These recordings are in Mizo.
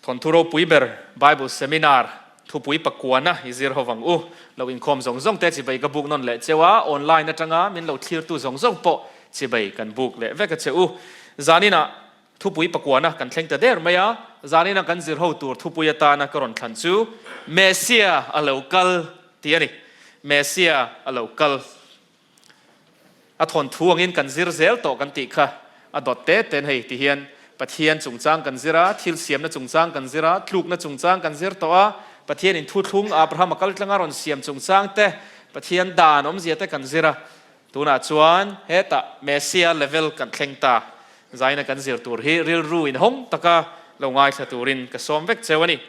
Thawnthu ropui ber Bible Seminar thupui pakuana i zir ho vang u. Lo inkhawm zawng zawng te chibai ka buk nawn leh cheu a, online atanga min lo thlirtu zawng zawng pawh chibai kan buk leh vek a che u. Zaninah thupui pakuana kan thleng ta der mai a, zanina kan zir ho tur thupui atana ka rawn thlan chu Messia a lo kal tih a ni. Messia a lo kal. A thawnthu angin kan zir zel tawh kan tih kha a dawt te ten hei ti hian Pathian chungchang kan zir a, thil siamna chungchang kan zir a, tlukna chungchang kan zir tawh a, Pathianin thuthlung Abraham a kal tlanga rawn siam chungchang te, Pathian dan awmzia te kan zir a. Tunah chuan hetah Messia level kan thleng ta. Zaina kan zir tur hi rilru inhawng taka lo ngaithla turin ka sawm vek cheu a ni.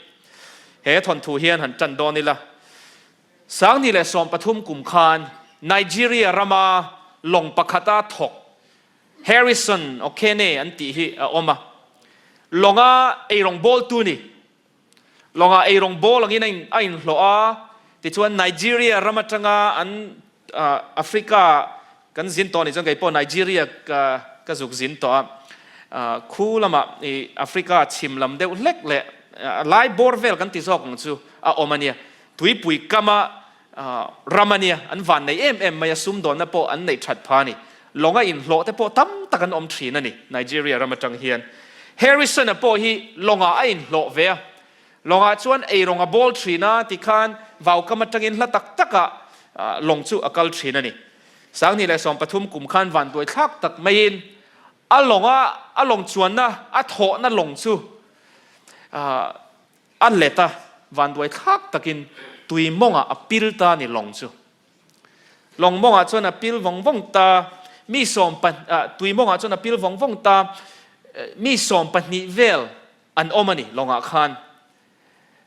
He thawnthu hian han tan dawn ila. 2013 kum khan Nigeria rama lawng pakhata thawk Harrison Okene an tih hi a awm a. Lawnga eirawng bawltu ni. Lawngah eirawng bawl angin a inhlawh a, tichuan Nigeria ram atanga an Africa kan zin tawh a nih chuan kei pawh Nigeria ka zuk zin tawh a, khu lamah i Africa chhim lam deuh hlek leh lai bawr vel kan ti zawk ang chu a awm a nia. Tuipui kama ram a nia, an van nei em em mai a, sumdawnna pawh an neih that pha a ni. Lawnga inhlawh te pawh tam tak an awm thin a ni, Nigeria ram atang hian. Harrison-a pawh hi lawngah a inhlawh ve a, lawngah chuan eirawng a bawl thin a, tikhan vaukam atangin hla tak takah lawng chu a kal thin a ni. 2013 kum khan vanduai thlak tak maiin a lawnga a lawng chuanna a thawhna lawng chu A let a, vanduai thlak takin tui mawngah a pil ta a ni lawng chu. Lawng mawngah chuan a pil vawng vawng ta, mi sawm pa, tui mawngah chuan a pil vawng vawng ta, mi 12 vel an awm a ni lawngah khan.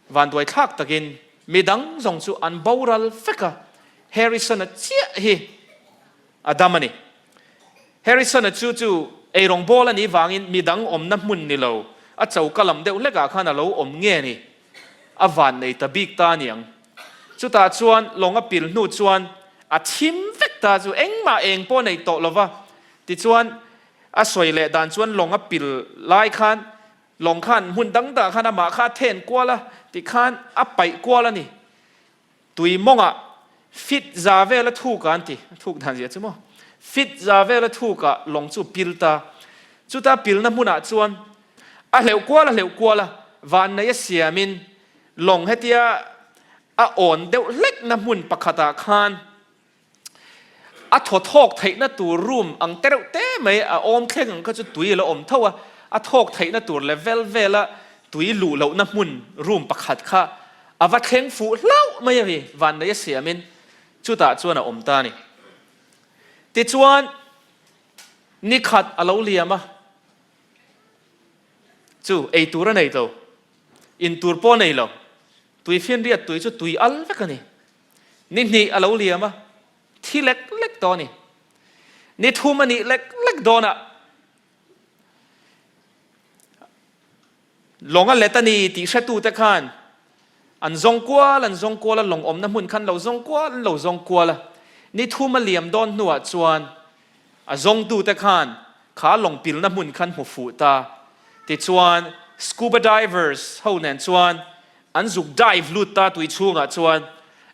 Vanduai thlak takin mi dang zawng chu an boral vek a, Harrison-a chiah hi a dam a ni. Harrison-a chu chu eirawng bawl a nih vangin mi dang awmna hmun ni lo, a choka lam deuh hlekah khan a lo awm nge ni? A van nei ta bik ta aniang. Chutah chuan lawng a pil hnu chuan a thim vek ta chu engmah eng pawh nei tawh lo va. Tichuan a sawi leh dan chuan lawng a pil lai khan lawng khan hmun dang dangah khan amah kha a then kual a, tikhan a paih kual a ni. Tui mawngah fit za vela thuk ah an ti, a thuk dan zia chu maw? Fit za vela thuk ah lawng chu pil ta. Chuta pilna hmunah chuan a hleuh kual a hleuh kual a, vannei a siamin lawng hetia a awn deuh hlekna hmun pakhatah khan a thaw thawk theihna tur room ang te reuh te mai a awm thleng ang kha chu tui a la awm tho a, a thawk theihna tur level vela tui luh lohna hmun room pakhat kha a va thleng fuh hlauh mai a ni, vannei a siamin chutah chuan a awm ta a ni. Tichuan nikhat a lo liam a, chu ei tur a nei lo, in tur pawh a nei lo, tui fianriat tui chu tui al vek a ni. Ni hnih a lo liam a, thi lek lek tawh a ni. Ni thum a nih lek lek dawn a, lawng a let a ni tih hretute khan an zawng kual an zawng kual a, lawng awmna hmun khan lo zawng kual an lo zawng kual a. Ni thum a liam dawn hnuah chuan a zawngtute khan kha lawng pilna hmun khan hmu fuh ta. Tichuan scuba divers ho nen chuan An zuk dive lut ta tui chhungah chuan,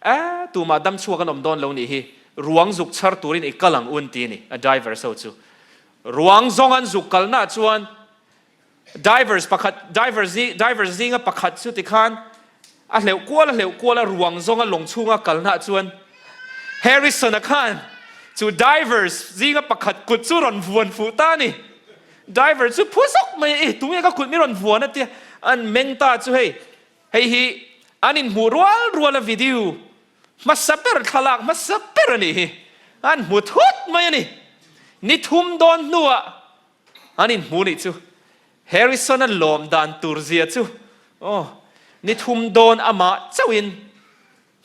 Eh, tumah dam chhuak an awm dawn lo nih hi, ruang zuk chhar turin i kal ang un ti a ni, a divers ho chu. Ruang zawng an zuk kalnaah chuan divers pakhat, divers zi, divers zinga pakhat chu tikhan a hleuh kual a hleuh kual a, ruang zawnga lawng chhunga kalnaah chuan Harrison-a khan chu divers zinga pakhat kut chu rawn vuan fuh ta a ni. Driver chu phu zawk mai a, tunge ka kut mi rawn vuan a tia an meng ta chu hei, hei hi an inhmuh rual rual a video hmasa ber thlalak hmasa ber a nih hi, an hmu thut mai a ni. Ni thum dawn hnuah an inhmu nih chu Harrison-a lawm dan tur zia chu aw, ni thum dawn amah chauhin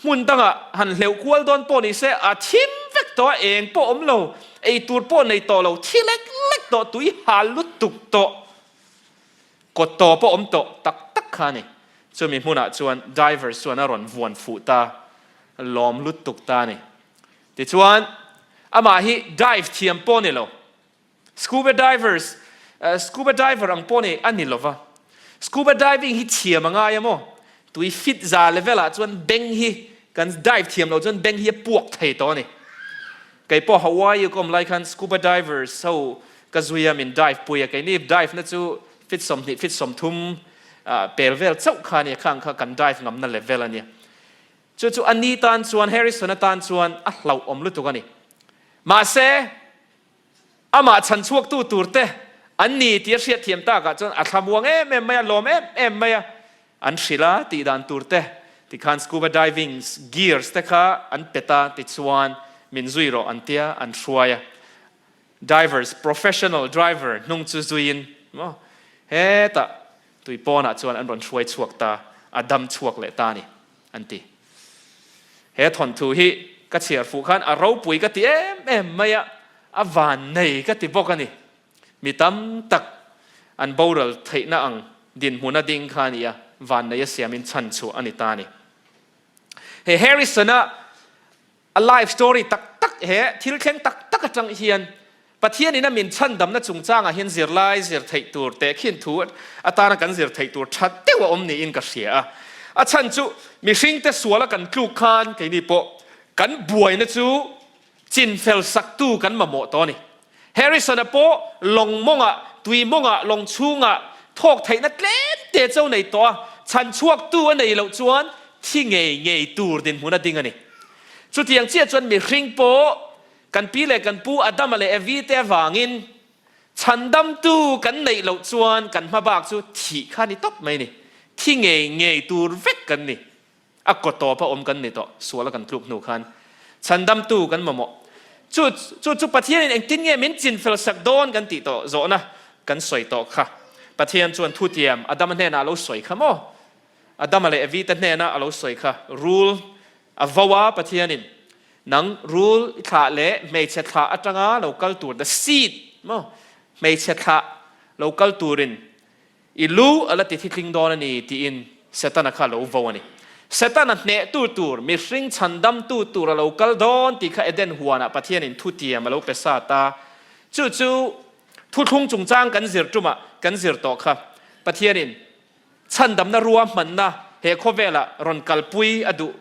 Hmun dangah han hleuh kual dawn pawh ni se, a thim vek tawh a, eng pawh awm lo, ei tur pawh nei tawh lo, thi lek lek tawh, tui hal lutuk tawh, kawt tawh pawh awm tawh tak tak kha a ni. Chumi hmunah chuan divers chuan a rawn vuan fuh ta, lawm lutuk ta a ni. Tichuan, amah hi dive thiam pawh a ni lo. Scuba divers, Scuba diver ang pawh ni a ni lova. Scuba diving hi thiam a ngai a maw? Tui fit za level ah chuan beng hi kan dive thiam loh chuan beng hi a puak thei tawh a ni. Kei pawh Hawaii ka awm lai khan scuba divers ho ka zui a min dive pui a, keini dive na chu fit 20 fit 30 pel vel chauh kha a nia, khang kha kan dive ngamna level a nia. Chu chu a ni tan chuan Harrison a tan chuan a hlauhawm lutuk a ni. Mahse Amah chhanchhuaktu turte an ni tih a hriatthiam takah chuan a thlamuang em em mai a, lawm em em mai a, an hrilh a tih dan turte tikhan scuba diving gears te kha an pet a, tichuan min zui rawh an tia an hruai a, divers professional driver hnung chu zuiin maw hetah tui pawnah chuan an rawn hruai chhuak ta, a dam chhuak leh ta a ni. an ti. He thawnthu hi ka chhiar fuh khan a ropui ka ti em em mai a, a vannei ka ti bawk a ni. Mi tam tak an boral theihna ang dinhmuna ding kha a ni a, vannei a siamin chhan chhuah a ni ta a ni. He Harrison-a A life story tak tak he thil thleng tak tak atang hian Pathian in a min chhandamna chungchangah hian zirlai zir theih tur tehkhin thu atana kan zir theih tur tha deuh a awm niin ka hria a. A chhan chu mihringte suala kan tluk khan keini pawh kan buaina chu chinfel saktu kan mamawh tawh a ni. Harrison-a pawh lawng mawngah, tui mawngah, lawng chhungah thawk theihna tlem te cho nei tawh a, chhan chhuaktu a nei loh chuan thi ngei ngei tur dinhmun a ding a ni. Chutiang chiah chuan mihring pawh kan pi leh kan pu Adama leh Evi te avangin chhandamtu kan neih loh chuan kan hmabak chu thih kha ni tawp mai a ni. Thi ngei ngei tur vek kan ni. A kaw tawp a awm kan ni tawh, sual a kan tluk hnu khan chhandamtu kan mamawh. Chu chu chu Pathianin engtin nge min chinfel sak dawn kan tih tawh zawhna kan sawi tawh kha. Pathian chuan thutiam Adama hnenah a lo sawi kha maw? Adama leh Evi te hnena a lo sawi kha rul a vo a Pathianin nang rul i thlah leh hmeichhe thlah atanga lo kal tur the seed maw hmeichhe thlah lo kal turin I lu a la ti thitling dawn a ni tiin Setana kha a lo vo a ni. Setana hnehtu tur, mihring chhandamtu tur a lo kal dawn tih kha Eden huanah Pathianin thutiam a lo pe sat a. Chu chu thuthlung chungchang kan zir tumah kan zir tawh kha. Pathianin chhandamna ruahmanna he khawvelah rawn kalpui a duh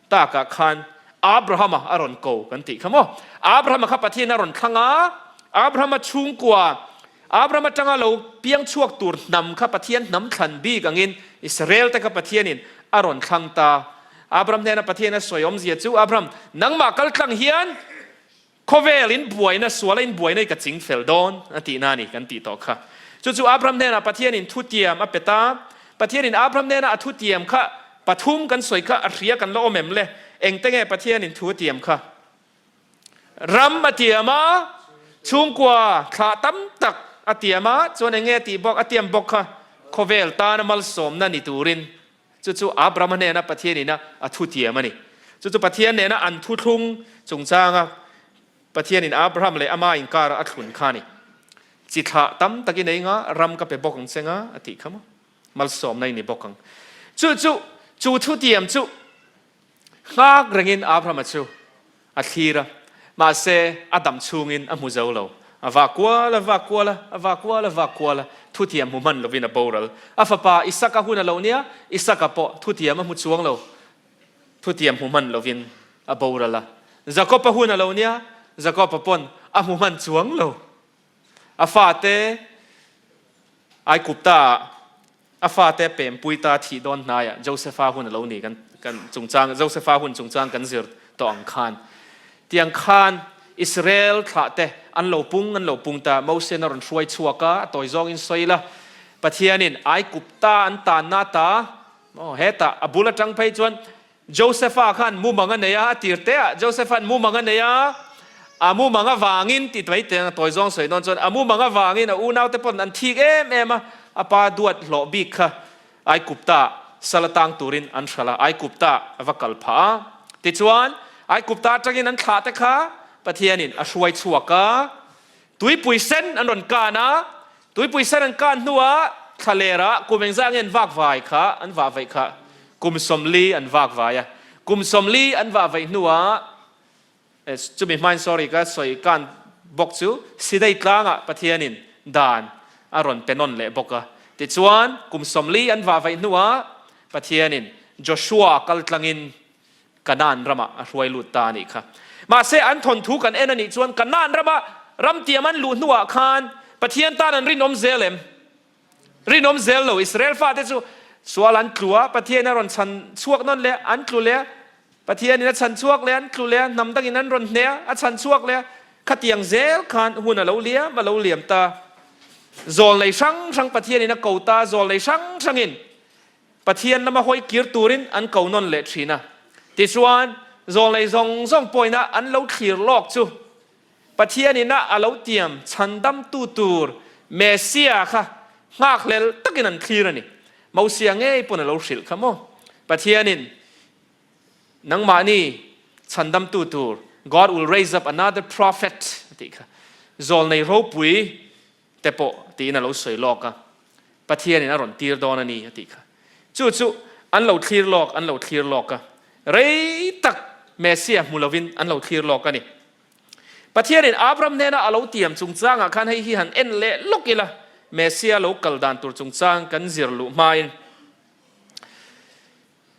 takah khan Abrahama a rawn ko kan tih kha maw? Abrahama kha Pathian a rawn thlang a, Abrahama chhungkua, Abraham atanga lo piang chhuak tur hnam kha Pathian hnam thlan bik angin Israel te kha Pathianin a rawn thlang ta. Abraham hnena Pathian a sawi awmzia chu, Abraham, nangmah kal tlang hian Khawvel in buaina, suala in buaina i ka ching fel dawn a tihna a ni kan tih tawh kha. Chu chu Abraham hnenah Pathianin thutiam a pe ta. Pathianin Abraham hnena a thutiam kha pathum kan sawi kha a hria kan la awm em le? Engte nge Pathianin thu a tiam kha? Ram a tiam a, chhungkua thlah tam tak a tiam a, chuan eng nge a tih bawk? A tiam bawk kha khawvel tana malsawmna ni turin. Chu chu Abrahama hnena Pathian ina a thutiam a ni. Chu chu Pathian nena an thuthlung chungchanga Pathianin Abraham leh ama inkara a thlun kha a ni. Chi thlah tam tak i nei nga, ram ka pe bawk ang che nga, a tih kha maw? Malsawmna i ni bawk ang. Chu chu, chu thutiam chu Nghak rengin Abrahama chu a thlir a, mahse a dam chhungin a hmu zo lo. A va kual a, va kual a, a va kual a, va kual a, thutiam hmu hman lovin a boral. A fapa Isaka hun a lo nia, Isaka pawh thutiam a hmu chuang lo, thutiam hmu hman lovin a boral a. Jakoba hun a lo nia, Jakoba pawn a hmu hman chuang lo. A fate Aikupta-ah A fate pempui ta thih dawn hnaiah Josefa hun a lo ni kan kan chungchang Josefa hun chungchang kan zir tawh ang khan tiang khan Israel thlah te an lo pung an lo pung ta Moses a rawn hruai chhuak a a tawi zawngin sawi ila Pathianin Aigupta an tanna ta maw hetah a bul atang phei chuan Josefa khan mumang a nei a, a tir te ah Josefa'n mumang a nei a, a mumang avangin tih mai teng a tawi zawng sawi dawn chuan a mumang avangin a unaute pawn an thik em em a, a pa duat hlawh bik kha Aikupta sal atang turin an hralh a, Aikupta a va kal phah a. Tichuan, Aikupta atangin an thlah te kha Pathianin a hruai chhuak a, Tuipui sen an rawn kan a, tuipui sen an kan hnuah thlalerah kum engzah nge an vak vai kha, an vah vaih kha, kum 40 an vak vai a, kum 40 an vah vaih hnuah chumi hmain sorry ka sawi kan bawk chu Sidai tlangah Pathianin dan a rawn pe nawn leh bawk a. Tichuan, kum 40 an vahvaih hnuah Pathianin Joshua kaltlangin Kanaan ramah a hruai lut ta a nih kha. Mahse, an thawnthu kan en a nih chuan Kanaan rama ramtiam an luh hnuah khan Pathian tan an rinawm zel em? Rinawm zel lo. Israel fate chu sual an tlu a, Pathianin a rawn chhan chhuak nawn leh a, an tlu leh a, Pathianin a chhan chhuak leh a, an tlu leh a, hnam dangin an rawn hneh a, a chhan chhuak leh a. Khatiang zel khan hun a lo liam, a lo liam ta. Zawlnei hrang hrang Pathianin a ko ta, zawlnei hrang hrangin Pathian lama hawi kir turin an ko nawn leh thin a. Tichuan, zawlnei zawng zawng pawina an lo thlir lawk chu Pathianin a a lo tiam chhandamtu tur Messia kha nghakhlel takin an thlir a ni. Mosia ngei pawn a lo hrilh kha maw? Pathianin nangmahni chhandamtu tur, God will raise up another prophet a tih kha. Zawlnei ropui te pawh tiin a lo sawi lawk a, Pathianin a rawn tir dawn a ni a tih kha. Chu chu an lo thlir lawk, an lo thlir lawk a, rei tak Messia hmu lovin an lo thlir lawk a ni. Pathianin Abraham hnena a lo tiam chungchangah khan hei hi han en leh lawk ila, Messia lo kal dan tur chungchang kan zir luh hmain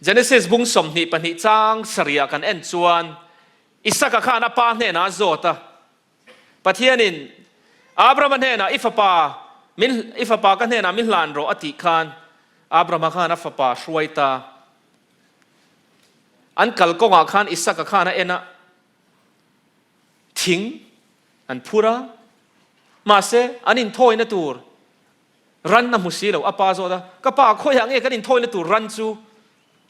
Genesis bung 22 chang sarihah kan en chuan Isaka khan a pa hnenah a zawt a, Pathianin Abrahama hnenah i fapa min i fapa ka hnenah min hlan rawh a tih khan Abrahama khan a fapa hruai ta. An kal kawngah khan Isaka khan a en a, thing an phur a, mahse an inthawina tur Ran a hmu si lo, a pa zawt a, Ka pa, khawiah nge kan inthawina tur ran chu?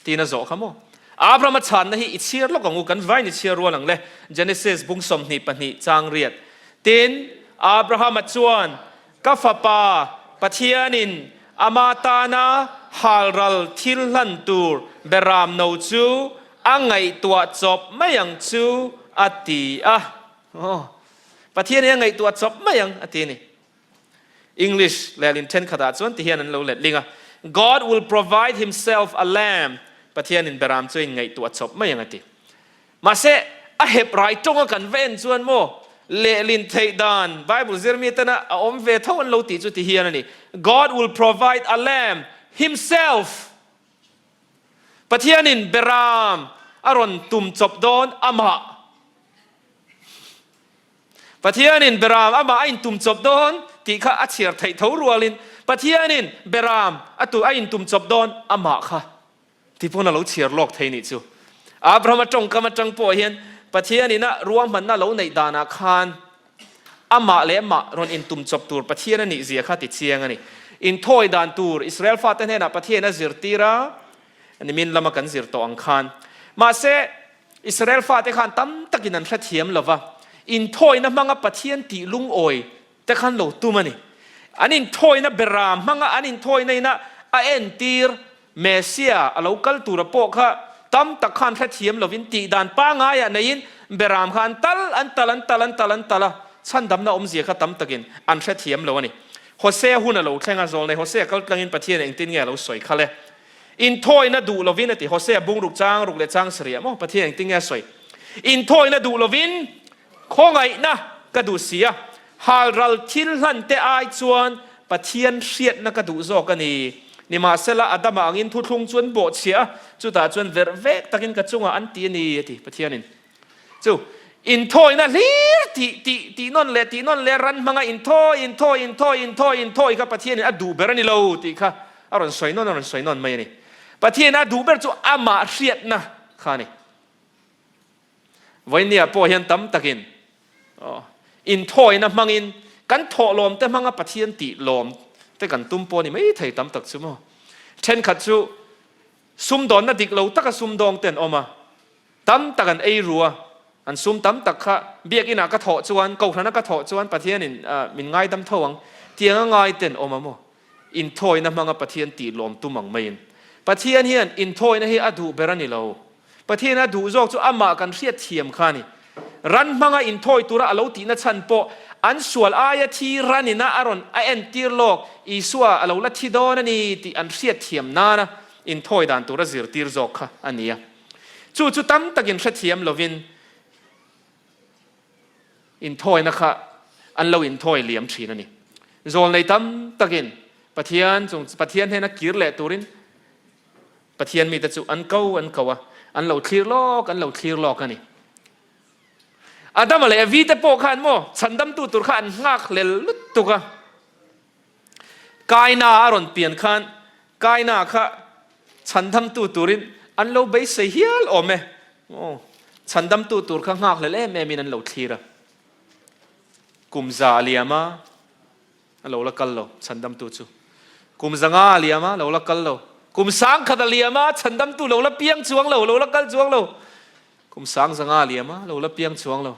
tiin a zawh kha maw? Abraham a chhanna hi i chhiar lawk ang u, kan vain i chhiar rual ang le, Genesis bung 22 chang riat. Tin, Abrahama chuan, Ka fapa, Pathianin ama tana halral thil hlan tur beram no chu a ngaihtuah chawp mai ang chu, a ti a. Aw, Pathianin a ngaihtuah chawp mai ang, a ti a ni. English lehlin thenkhatah chuan ti hian an lo letling a, God will provide himself a lamb, Pathianin beram chu a inngaihtuah chawp mai ang a ti. Mahse, a hep rai tawnga kan va en chuan maw, lehlin theih dan Bible zirmi tana a awm ve tho an lo tih chu ti hian a ni, God will provide a lamb himself. Pathianin beram a rawn tum chawp dawn amah. Pathianin Beram amah a intum chawp dawn tih kha a chhiar theih tho rualin Pathianin Beram a tu a intum chawp dawn amah kha ti pawn a lo chhiar lawk thei nih chu. Abrahama tawngkam atang pawh hian Pathianin a ruahmanna lo neih danah khan amah leh amah rawn intum chawp tur Pathian a nih zia kha ti chiang a ni. Inthawi dan tur Israel fate hnenah Pathian a zirtir a, nimin lama kan zir tawh ang khan. Mahse, Israel fate khan tam takin an hrethiam lo va, inthawina hmanga Pathian tih lungawi te khan lo tum a ni. An inthawina beram hmanga an inthawina ina a entir Messia a lo kal tura pawh kha tam tak khan hrethiam lovin tih dan pangaiah neiin beram kha an tal an tal an tal an tal an tal a, chhandamna awmzia kha tam takin an hrethiam lo a ni. Hosea hun a lo thleng a, zawlnei Hosea kal tlangin Pathian engtin nge a lo sawi kha le? Inthawina duh lovin a ti. Hosea bung ruk chang ruk leh chang sarih ah maw Pathian engtin nge a sawi? Inthawina duh lovin khawngaihna ka duh si a, halral thil hlan te ai chuan Pathian hriatna ka duh zawk a ni. Nimahsela Adama angin thuthlung chu an bawhchhiah a, chutah chuan verh vek takin ka chungah an ti a ni a ti Pathianin. Chu inthawina hlir tih tih tih nawn leh tih nawn leh ran hmanga inthawi inthawi inthawi inthawi inthawi kha Pathianin a duh ber a ni lo tih kha a rawn sawi nawn a rawn sawi nawn mai a ni. Pathianin a duh ber chu amah hriatna kha a ni. Vawinia pawh hian tam takin aw inthawina hmangin kan thawhlawm te hmanga Pathian tih lawm te kan tum pawh a ni mai thei tam tak chu maw. Thenkhat chu sumdawnna dik lo taka sumdawng te an awm a. Tam tak an ei ru a, an sum tam tak kha biakinah ka thawh chuan, kohhrana ka thawh chuan Pathianin min ngaidam tho ang tiang a ngai ten awm a maw? Inthawina hmanga Pathian tih lawm tum ang maiin. Pathian hian inthawina hi a duh ber a ni lo. Pathian a duh zawk chu amah kan hriat thiam kha a ni. Ran hmanga inthawi tura a lo tihna chhan pawh an sual aia thi ranina a rawn a entir lawk Isua a lo la thi dawn a ni tih an hriat thiam nana inthawi dan tura zirtir zawk kha a ni a. Chu chu tam takin hrethiam lovin inthawina kha an lo inthawi liam thin a ni. Zawlnei tam takin Pathian chung Pathian hnena kir leh turin Pathian mite chu an ko an ko a, an lo thlir lawk an lo thlir lawk a ni. Adama leh Evi te pawh khan maw chhandamtu tur kha an nghak hlel lutuk a. Kaina a rawn pian khan Kaina kha chhandamtu turin an lo beisei hial awm e. Aw, chhandamtu tur kha nghak hlel em emin an lo thlir a. Kum za a liam a, a lo la kal lo chhandamtu chu. Kum zanga a liam a, lo la kal lo. Kum sangkhat a liam a, chhandamtu lo la piang chuang lo, lo la kal chuang lo. Kum sang zanga a liam a, lo la piang chuang lo.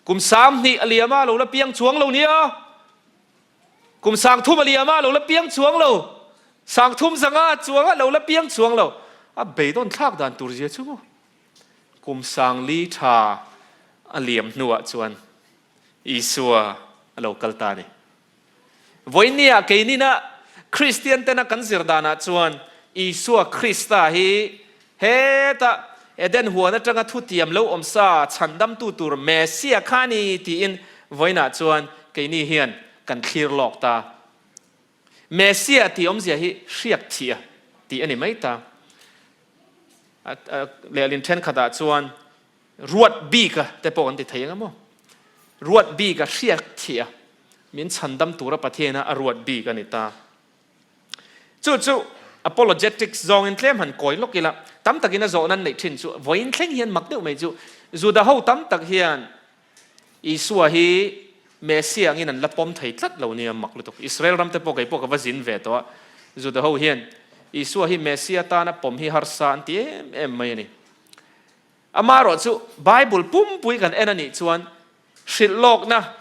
Kum sang hnih a liam a, lo la piang chuang lo nia. Kum sang thum a liam a, lo la piang chuang lo. Sang thum zanga a chuang a, lo la piang chuang lo. A beidawn thlak dan tur zia chu maw. Kum sang li tha a liam hnuah chuan Isua a lo kal ta a ni. Vawinia keinina Kristian tena kan zir danah chuan Isua Krista hi heta Eden huan atanga thutiam lo awm sa chhandamtu tur Messia kha a ni tiin vawiinah chuan keini hian kan thlir lawk ta. Messia tih awmzia hi hriak thih a tih a ni mai ta. Lehlin thenkhatah chuan Ruat bika te pawh kan ti thei ang emaw? Ruat bika hriat thih a, min chhandam tura Pathiana a ruat bik a ni ta. Chu chu apologetics zawngin tlem han kawi lawk ila, tam takin a zawhna an neih thin chu vawiin thleng hian mak deuh mai chu Juda ho tam tak hian Isua hi Messia angin an la pawm thei tlat lo nia mak lutuk. Israel ram te pawh kei pawh ka va zin ve tawh a, Juda ho hian Isua hi Messia tana pawm hi harsa an ti em em mai a ni. Amaherawh chu Bible pumpui kan en a nih chuan hrilhlawkna,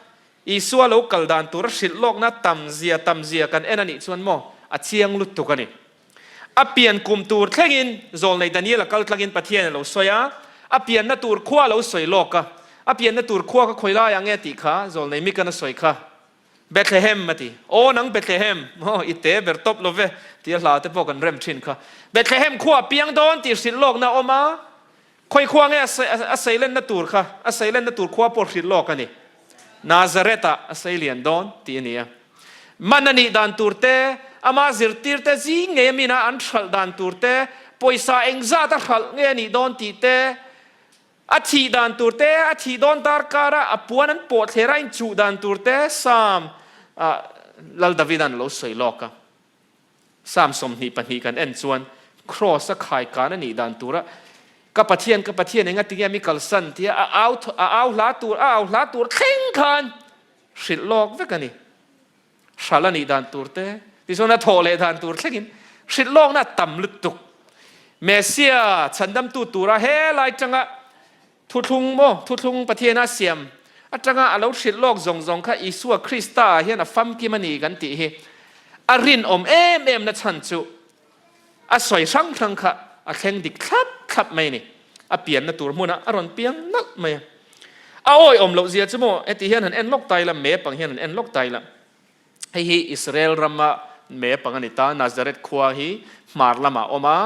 Isua lo kal dan tura hrilhlawkna tamzia tamzia kan en a nih chuan maw a chiang lutuk a ni. A pian kum tur thlengin Zawlnei Daniel a kal tlangin Pathian a lo sawi a, a pianna tur khua a lo sawi lawk a, a pianna tur khua kha khawi laiah nge tih kha Zawlnei Mikan a sawi kha. Bethlehem a ti. Aw nang Bethlehem, aw i te ber tawp lo ve tia hla te pawh kan rem thin kha. Bethlehem khua a piang dawn tih hrilh lawkna a awm a, khawi khua nge a seilenna tur kha, a seilenna tur khua pawh hrilh lawk a ni. Nazareth ah a seilian dawn tih a ni a. Man a nih dan tur te, ama zirtir te zing ngei a mina an hralh dan tur te, pawisa engzat a hralh nge a nih dawn tih te, A thih dan tur te, a thih dawn darkar a, a puan an pawh thler a inchuh dan tur te Psalm ah Lal Davida'n a lo sawi lawk a. Psalm 22 kan en chuan Kraws a khaikan a nih dan tura Ka Pathian, ka Pathian enga tinge mi kalsan tia a au a au hla tur a au hla tur thleng khan hrilh lawk vek a ni. Hral a nih dan tur te, tichuan a thawh leh dan tur thlengin hrilh lawkna a tam lutuk. Messia chhandamtu tura he lai tanga thuthlung maw, thuthlung Pathiana a siam atanga a lo hrilh lawk zawng zawng kha Isua Krista ah hian a famkim a ni kan tih hi a rinawm em em na chhan chu A sawi hrang hrang kha a thleng dik thlap thlap mai a ni. A pianna tur hmunah a rawn piang nalh mai a. A awihawm loh zia chu maw heti hian han en lawk ta ila, map ang hian han en lawk ta ila. Hei hi Israel rama map ang a ni ta, Nazareth khua hi hmar lamah a awm a,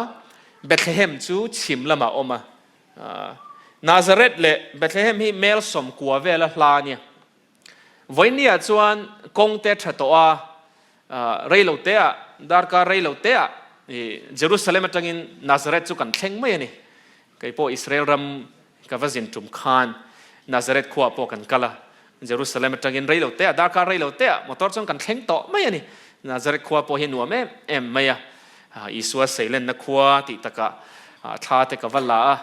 Bethlehem chu chhim lamah a awm a. Nazareth leh Bethlehem hi mel 90 vela hla a nia. Vawinia chuan kawng te tha tawh a, rei lo te ah, darkar rei lo te ah Jerusalem atangin Nazareth chu kan thleng mai a ni. Kei pawh Israel ram ka va zin tum khan Nazareth khuaah pawh kan kal a, Jerusalem atangin rei lo te ah, darkar rei lo te ah motor chuan kan thleng tawh mai a ni. Nazareth khua pawh hi nuam em em mai a, Isua seilenna khua tih takah thla te ka va la a,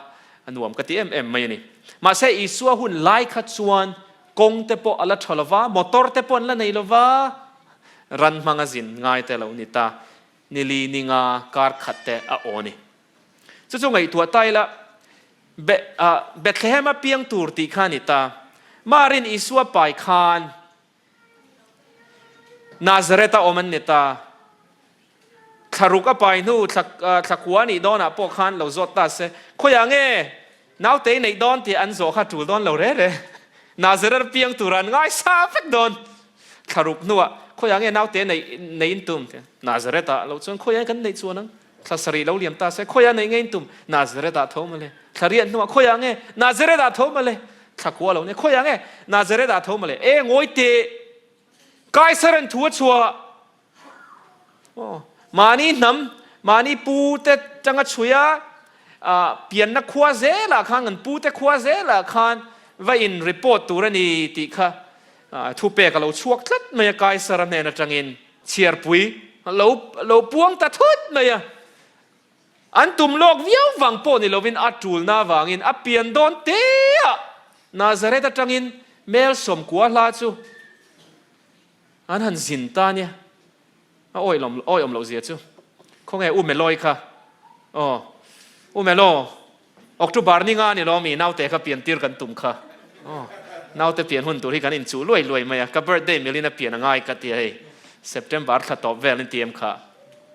a nuam ka ti em em mai a ni. Mahse Isua hun lai kha chuan Kawng te pawh a la tha lova, motor te pawh an la nei lova, ran hmanga zin ngai te lo ni ta, nili ninga kar khat te a aw ni. Chu chu ngaihtuah ta ila, Bethlehem a piang tur tih kha a ni ta. Marin Isua pai khan Nazareth a awm an ni ta. Thlaruk a pai hnu thla kua nih dawnah pawh khan lo zawt ta se, Khawiah nge nautei neih dawn tih an zawh kha tul dawn lo re re. Nazareth piang tura an ngaisa vek dawn. Thlaruk hnuah khawiah nge naute neih neih in tum? Nazareth ah lo chuan khawiah kan neih chuan ang? Thla sarih lo liam ta se, khawiah neih nge in tum? Nazareth ah tho mawle. Thla riat hnuah khawiah nge? Nazareth ah tho mawle. Thla kua lo nia khawiah nge? Nazareth ah tho mawle. E ngawi teh! Kaiser an thu a chhuah. Aw, mahni hnam, mahni pu te tanga chhui a, pianna khua zelah khan, kan pu te khua zelah khan va in report tur a ni tih kha thupek a lo chhuak tlat mai a, Kaisara hnen atangin chhiarpui lo lo puang ta thut mai a. An tum lawk viau vang pawh ni lovin a tulna avangin a pian dawn teah Nazareth atangin Mel 90 hla chu an han zin ta nia. A awih awm loh zia chu. Khawnge U Meloi kha? Aw, U Melo, October ni nga ni lo mi naute kha pian tir kan tum kha. Aw, naute pian hun tur hi kan inchuh luai luai mai a, ka birthday milin a pian a ngai ka tia hei. September thla tawp vel in ti em kha.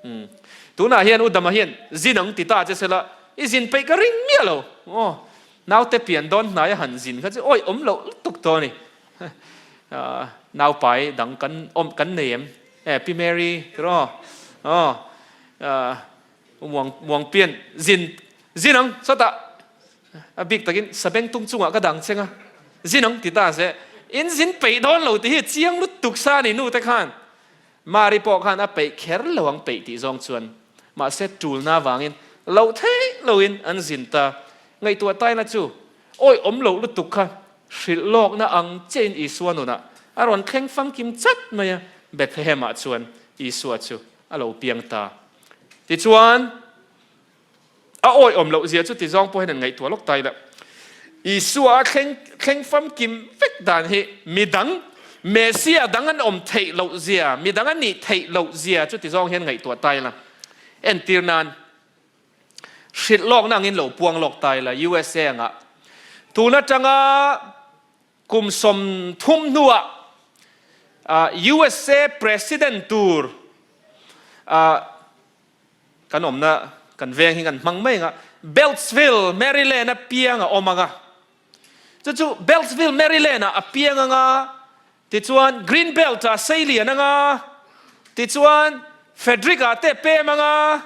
Umm, tunah hian U Dama hian zin ang ti ta che sela, i zin peih ka ring miah lo. Aw, naute pian dawn hnai a han zin kha chu awih awm loh lutuk tawh a ni. Naupai dang kan awm kan nei em? E Pi Mary tiraw? Aw muang muang pian zin zin ang sawtah a bik takin sabeng tung chungah ka dang cheng a zin ang ti ta se in zin peih dawn lo tih hi chiang lutuk sa ni nu te khan Mari pawh khan a peih kher lo ang peih tih zawng chuan mahse tulna avangin loh theih loin an zin ta ngaihtuah taina chu Awi awm loh lutuk kha hrilh lawkna ang chiahin Isua nunah a rawn thleng famkim chat mai a, Bethlehem-ah chuan Isua chu a lo piang ta. Tichuan, a awi awm loh zia chu ti zawng pawh hian an ngaihtuah lawk ta ila. Isua a thleng thleng famkim vek dan hi midang, Messia dang an awm theih loh zia, midang a nih theih loh zia chu ti zawng hian ngaihtuah ta ila. Entir nan, Hrilh lawkna angin lo puang lawk ta ila USA angah tun atanga kum 30 hnuah USA President tur kan awmna kan veng hi kan hmang mai anga Beltsville, Maryland a piang a awm anga chu chu Beltsville, Maryland ah a piang anga Tichuan, Green Belt-ah sei lian anga, tichuan, Frederick-ah te pem anga,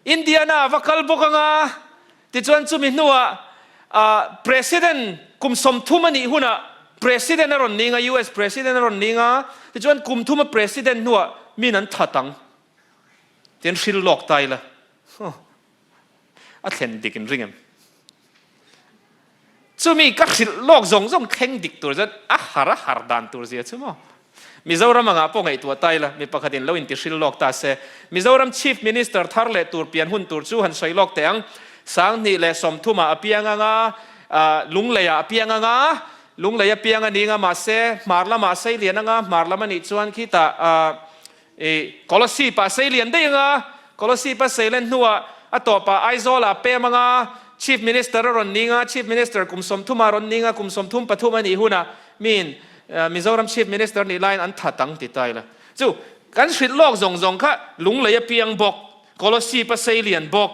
Indiana-ah va kal bawk anga, tichuan chumi hnuah President kum 30 a nih hunah President a rawn ning a, US President a rawn ning a, tichuan kum thum a President hnuah min an that ang. Tian hril lawk ta ila. A thlen dik in ring em? Chumi ka hrilh lawk zawng zawng thleng dik tur chuan a har a har dan tur zia chu maw? Mizoram angah pawh ngaihtuah ta ila, mi pakhatin lo inti hrilh lawk ta se, Mizoram Chief Minister thar leh tur pian hun tur chu han sawi lawk teh ang, 2030 ah a piang anga, Lunglei ah a piang anga, Lunglei a piang a ning a, mahse hmar lamah a sei lian anga, hmar lam a nih chuan khitah I Kolasib ah sei lian daih anga, Kolasib a sei len hnuah a tawpah Aizawl ah pem anga, Chief Minister a rawn ning a, Chief Minister kum 30 ah rawn ning a, kum 33 a nih hunah miin Mizoram Chief Minister nih laiin an that ang ti ta ila. Chu kan hrilh lawk zawng zawng kha Lunglei a piang bawk, Kolasib a sei lian bawk,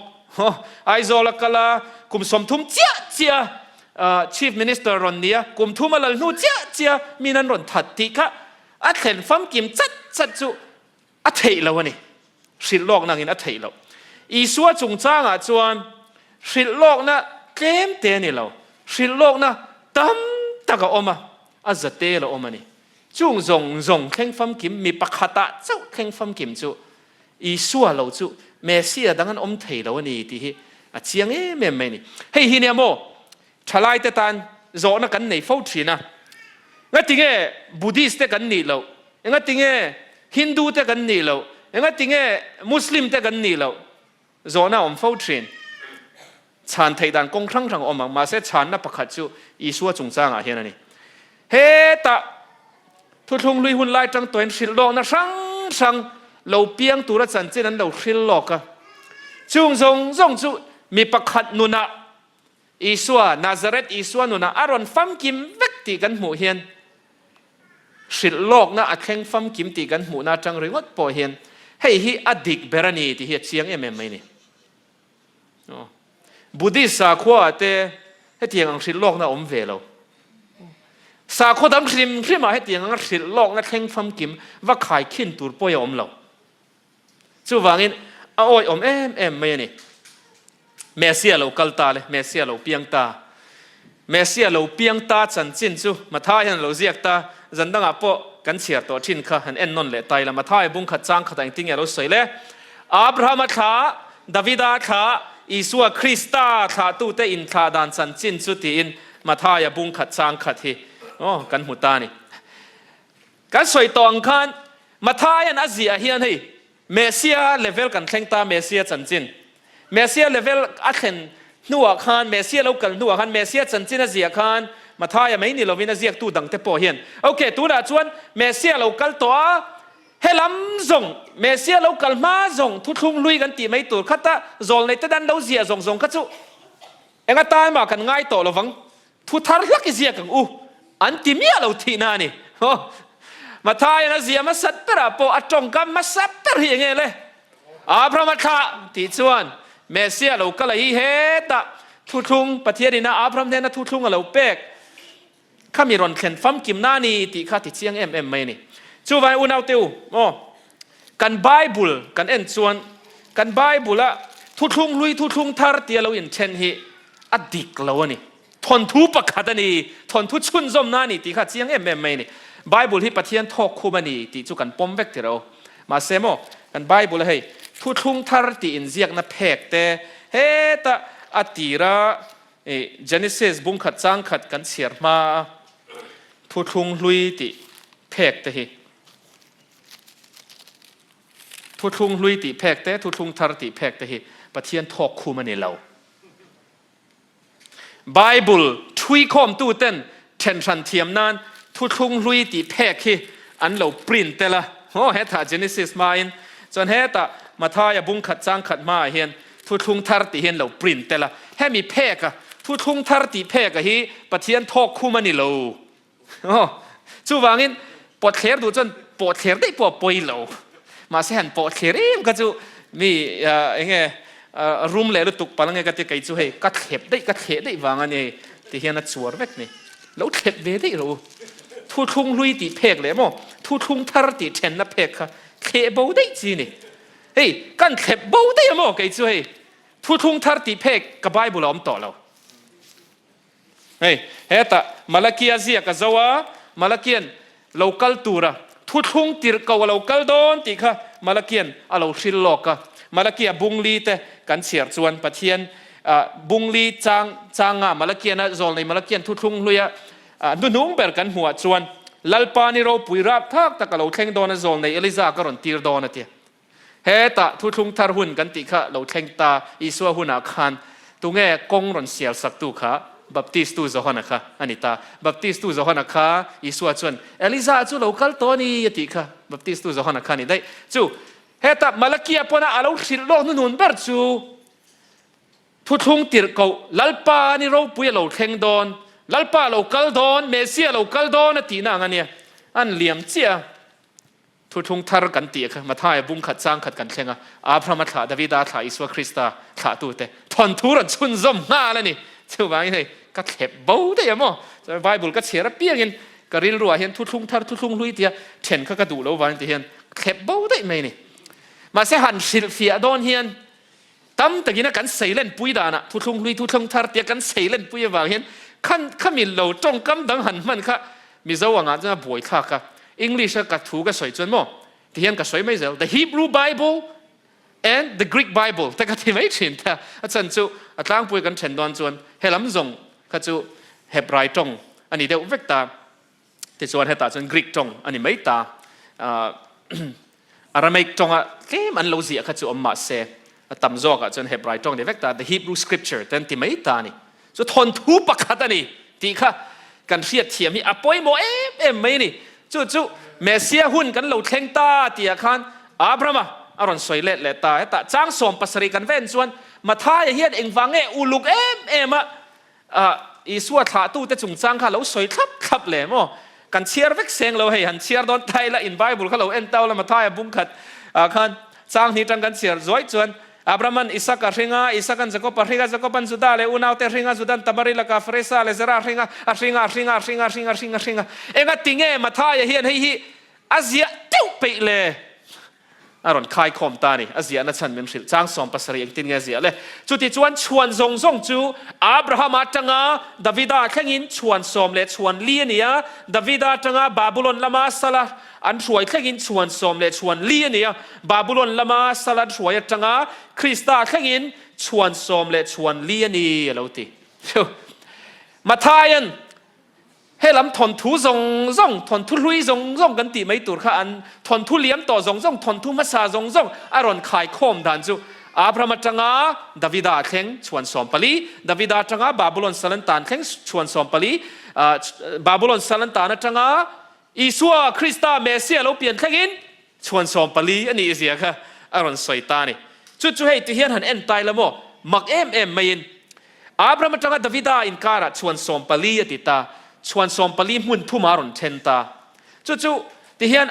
Aizawl a kal a, kum 30 chiah chiah a Chief Minister rawn ni a, kum thum a lal hnu chiah chiah miin an rawn that tih kha A thlen famkim chat chat chu a theih lo a ni. Hrilh lawkna angin a theih loh. Isua chungchangah chuan hrilh lawkna tlem te a ni lo, hrilh lawkna tam tak a awm a, a zatel a awm a ni. Chung zawng zawng thleng famkim mi pakhatah chauh thleng famkim chu Isua lo chu Messia dang an awm thei lo a ni tih hi a chiang em em mai a ni. Hei hi nia maw? Thalaite tan zawhna kan nei fo thin a, Ngatinge Buddhist te kan nih loh? Engatinge Hindu te kan nih loh? Engatinge Muslim te kan nih loh? Zawhna a awm fo thin. Chhan theih dan kawng hrang hrang a awm ang, mahse chhanna pakhat chu Isua chungchangah hian a ni. Hetah thuthlung hlui hun lai tang tawhin hrilh lawkna hrang hrang lo piang tura chanchin an lo hril lawk a. Chung zawng zawng chu mi pakhat nunah Isua, Nazareth Isua nunah a rawn famkim vek tih kan hmuh hian hrilh lawkna a thleng famkim tih kan hmuhna atang ringawt pawh hian hei hi a dik ber a ni tih hi a chiang em em mai a ni. Buddhist sakhua ah te hetiang ang hrilh lawkna a awm ve lo. Sakhaw dang hrim hrim ah hetiang anga hrilh lawkna thleng famkim va khaikhin tur pawh a awm lo. Chuvangin a awihawm em em mai a ni. Messia lo kal ta le, Messia lo piang ta. Messia lo piang ta chanchin chu Mathai hian a lo ziak ta, zan dangah pawh kan chhiar tawh thin kha han en nawn leh ta ila. Mathai bung khat chang khatah engtin nge a lo sawi le? Abrahama thla, Davida thla, Isua Krista thlahtute inthlah dan chanchin chu tiin Mathaia bung khat chang khat hi aw kan hmu ta a ni. Kan sawi tawh ang khan Mathaia'n a ziah hian hei Messia level kan thleng ta, Messia chanchin. Messia level a thlen hnuah khan, Messia lo kal hnuah khan, Messia chanchin a ziah khan Mathaia mai ni lovin a ziaktu dangte pawh hian, Ok, tunah chuan Messia lo kal tawh a, helam zawng, Messia lo kal hma zawng, thuthlung hlui kan tih mai tur khata zawlneite dan lo ziah zawng zawng kha chu Eng atan mah kan ngai tawh lovang, thu thar hlak i ziak ang u, an ti miah lo thihna a ni. Mathaian a zia hmasat berah pawh a tawngkam hmasa ber hi enge le? Abraham a thlah tih chuan Messia lo kal a hi hetah thuthlung Pathianin a Abraham hnena thuthlung a lo pek kha mi rawn thlen famkimna a ni tih kha ti chiang em em mai a ni. Chuvangin unaute u, aw, kan Bible kan en chuan kan Bible-a thuthlung hlui thuthlung thar tia lo inthen hi a dik lo a ni. Thawnthu pakhat a ni, thawnthu chhunzawmna a ni tih kha a chiang em em mai a ni. Bible hi Pathian thawk khum a ni tih chu kan pawm vek tirh o. Mahse maw, kan Bible-a hei thuthlung thar tih inziakna phek te heta a tira I Genesis bung khat chang khat kan chhiar hma a, thuthlung hlui tih phek te hi, thuthlung hlui tih phek te, thuthlung thar tih phek te hi Pathian thawk khum a ni lo. Bible thuikhawmtu ten thenhran thiam nan thuthlung hlui tih phek hi an lo print tel a, aw hetah Genesis hmain chuan hetah Mathaia bung khat chang khat hmaah hian Thuthlung thar tih hi an lo print tel a, hemi phek a, thuthlung thar tih phek a hi Pathian thawk khum a ni lo. Aw, chuvangin pawhthler duh chuan pawhthler daih pawh a pawi lo. Mahse han pawhthler em kha chu mi eng nge rum leh lutuk palh ange ka ti kei chu hei ka thlep daih ka thleh daih vang a ni hei ti hian a chuar vek ni. Lo thlep ve daih rawh u. Thuthlung hlui tih phek leh maw thuthlung thar tih thenna phek kha thleh bo daih chi ni. Hei, kan thlep bo daih a maw kei chu hei, thuthlung thar tih phek ka Bible a awm tawh lo. Hei, hetah Malakia ziak a zo a, Malakian lo kal tura thuthlung tirh ko a lo kal dawn tih kha Malakian a lo hril lawk a. Malakia bungli te kan chhiar chuan Pathian bungli chang changa Malakian a zawlnei Malakian thuthlung hluia Hnuhnung ber kan hmuhah chuan Lalpa ni ropui rap thak tak a lo thleng dawn a, zawlnei Eliza ka rawn tir dawn a ti. Hetah thuthlung thar hun kan tih kha lo thleng ta, Isua hunah khan tunge kawng rawn sial saktu kha? Baptistu Johana kha a ni ta. Baptistu Johana kha Isua chuan Eliza chu lo kal tawh a ni a tih kha Baptistu Johana kha a ni daih. Chu hetah Malakia pawna a lo hrilh lawk hnuhnun ber chu Thuthlung tirh koh, Lalpa ni ropui a lo thleng dawn, Lalpa a lo kal dawn, Messia a lo kal dawn a tihna ang a nia. An liam chiah a. Thuthlung thar kan tih kha Mathaia bung khat chang khat kan thleng a, Abrahama thlah, Davida thlah, Isua Krista thlahtute thawnthu rawn chhunzawm nghal a ni. Chuvangin hei ka thlep bo daih a maw? Chuan Bible ka chhiar apiangin ka rilruah hian thuthlung thar, thuthlung hlui tia then kha ka duh lo vangin ti hian thlep bo daih mai a ni. Mahse han hrilhfiah dawn hian Tam takin a kan seilenpui danah thuthlung hlui thuthlung thar tia kan seilenpui avang hian khan khami lo tawngkam dang han hman kha Mizo angah chuan a buaithlak a. English a ka thu ka sawi chuan maw tihian ka sawi mai zel, the Hebrew Bible and the Greek Bible te ka ti mai thin ta. A chhan chu a tlangpui kan then dawn chuan helam zawng kha chu Hebrai tawng a ni deuh vek ta. Tichuan hetah chuan Greek tawng a ni mai ta. Aramaic tawnga tlem an lo ziah kha chu awm mah se, a tam zawkah chuan Hebrai tawng ni vek ta, the Hebrew Scripture te an ti mai ta a ni. Chu thawnthu pakhat a ni tih kha kan hriatthiam hi a pawimawh em em mai a ni. Chu chu Messia hun kan lo thleng ta tihah khan Abrahama a rawn sawi let leh ta. Hetah chang 70 kan ven chuan Mathaia hian engvang nge uluk em em a Isua thlahtute chungchang kha lo sawi thlap thlap le maw? Kan chhiar vek seng lo hei, han chhiar dawn ta ila in Bible kha lo en tau la Mathaia bung khat ah khan chang hnih tang kan chhiar zuai chuan Abrahaman Isaka a hring a, Isakan Jakob a hring a, Jakoban Juda leh unaute a hring a, Judan Tamari lakah Faresa leh Zera a hring a, a hring a, a hring a, a hring a, a hring a, a hring a, a hring a. Engati nge Mathaia hian hei hi a ziah teuh peih le? A rawn khaikhawm ta a ni. A ziahna chhan min hrilh. Chang 17 engtin nge a ziah le? Chutichuan chhuan zawng zawng chu Abrahama atanga Davida thlengin chhuan 14 a ni a, Davida atanga Babulon lama sala an hruai thlengin chhuan 14 a ni a, Babulon lama sala an hruai atanga Krista thlengin chhuan 14 a ni, a lo ti. Mathaian He lam thawnthu zawng zawng, thawnthu hlui zawng zawng kan tih mai tur kha an thawnthu liam tawh zawng zawng, thawnthu hmasa zawng zawng a rawn khaikhawm dan chu Abraham atanga Davida thleng chhuan 14, Davida atanga Babulon salantan thleng chhuan 14, Babulon salantan atanga Isua Krista Messiah lo pian thlengin chhuan 14 a nih zia kha a rawn sawi ta a ni. Chu chu hei ti hian han en tai la maw? Mak em em maiin Abraham atanga Davida inkarah chhuan 14 a ti ta, chhuan 14 hmun thuma a rawn then ta. Chu chu ti hian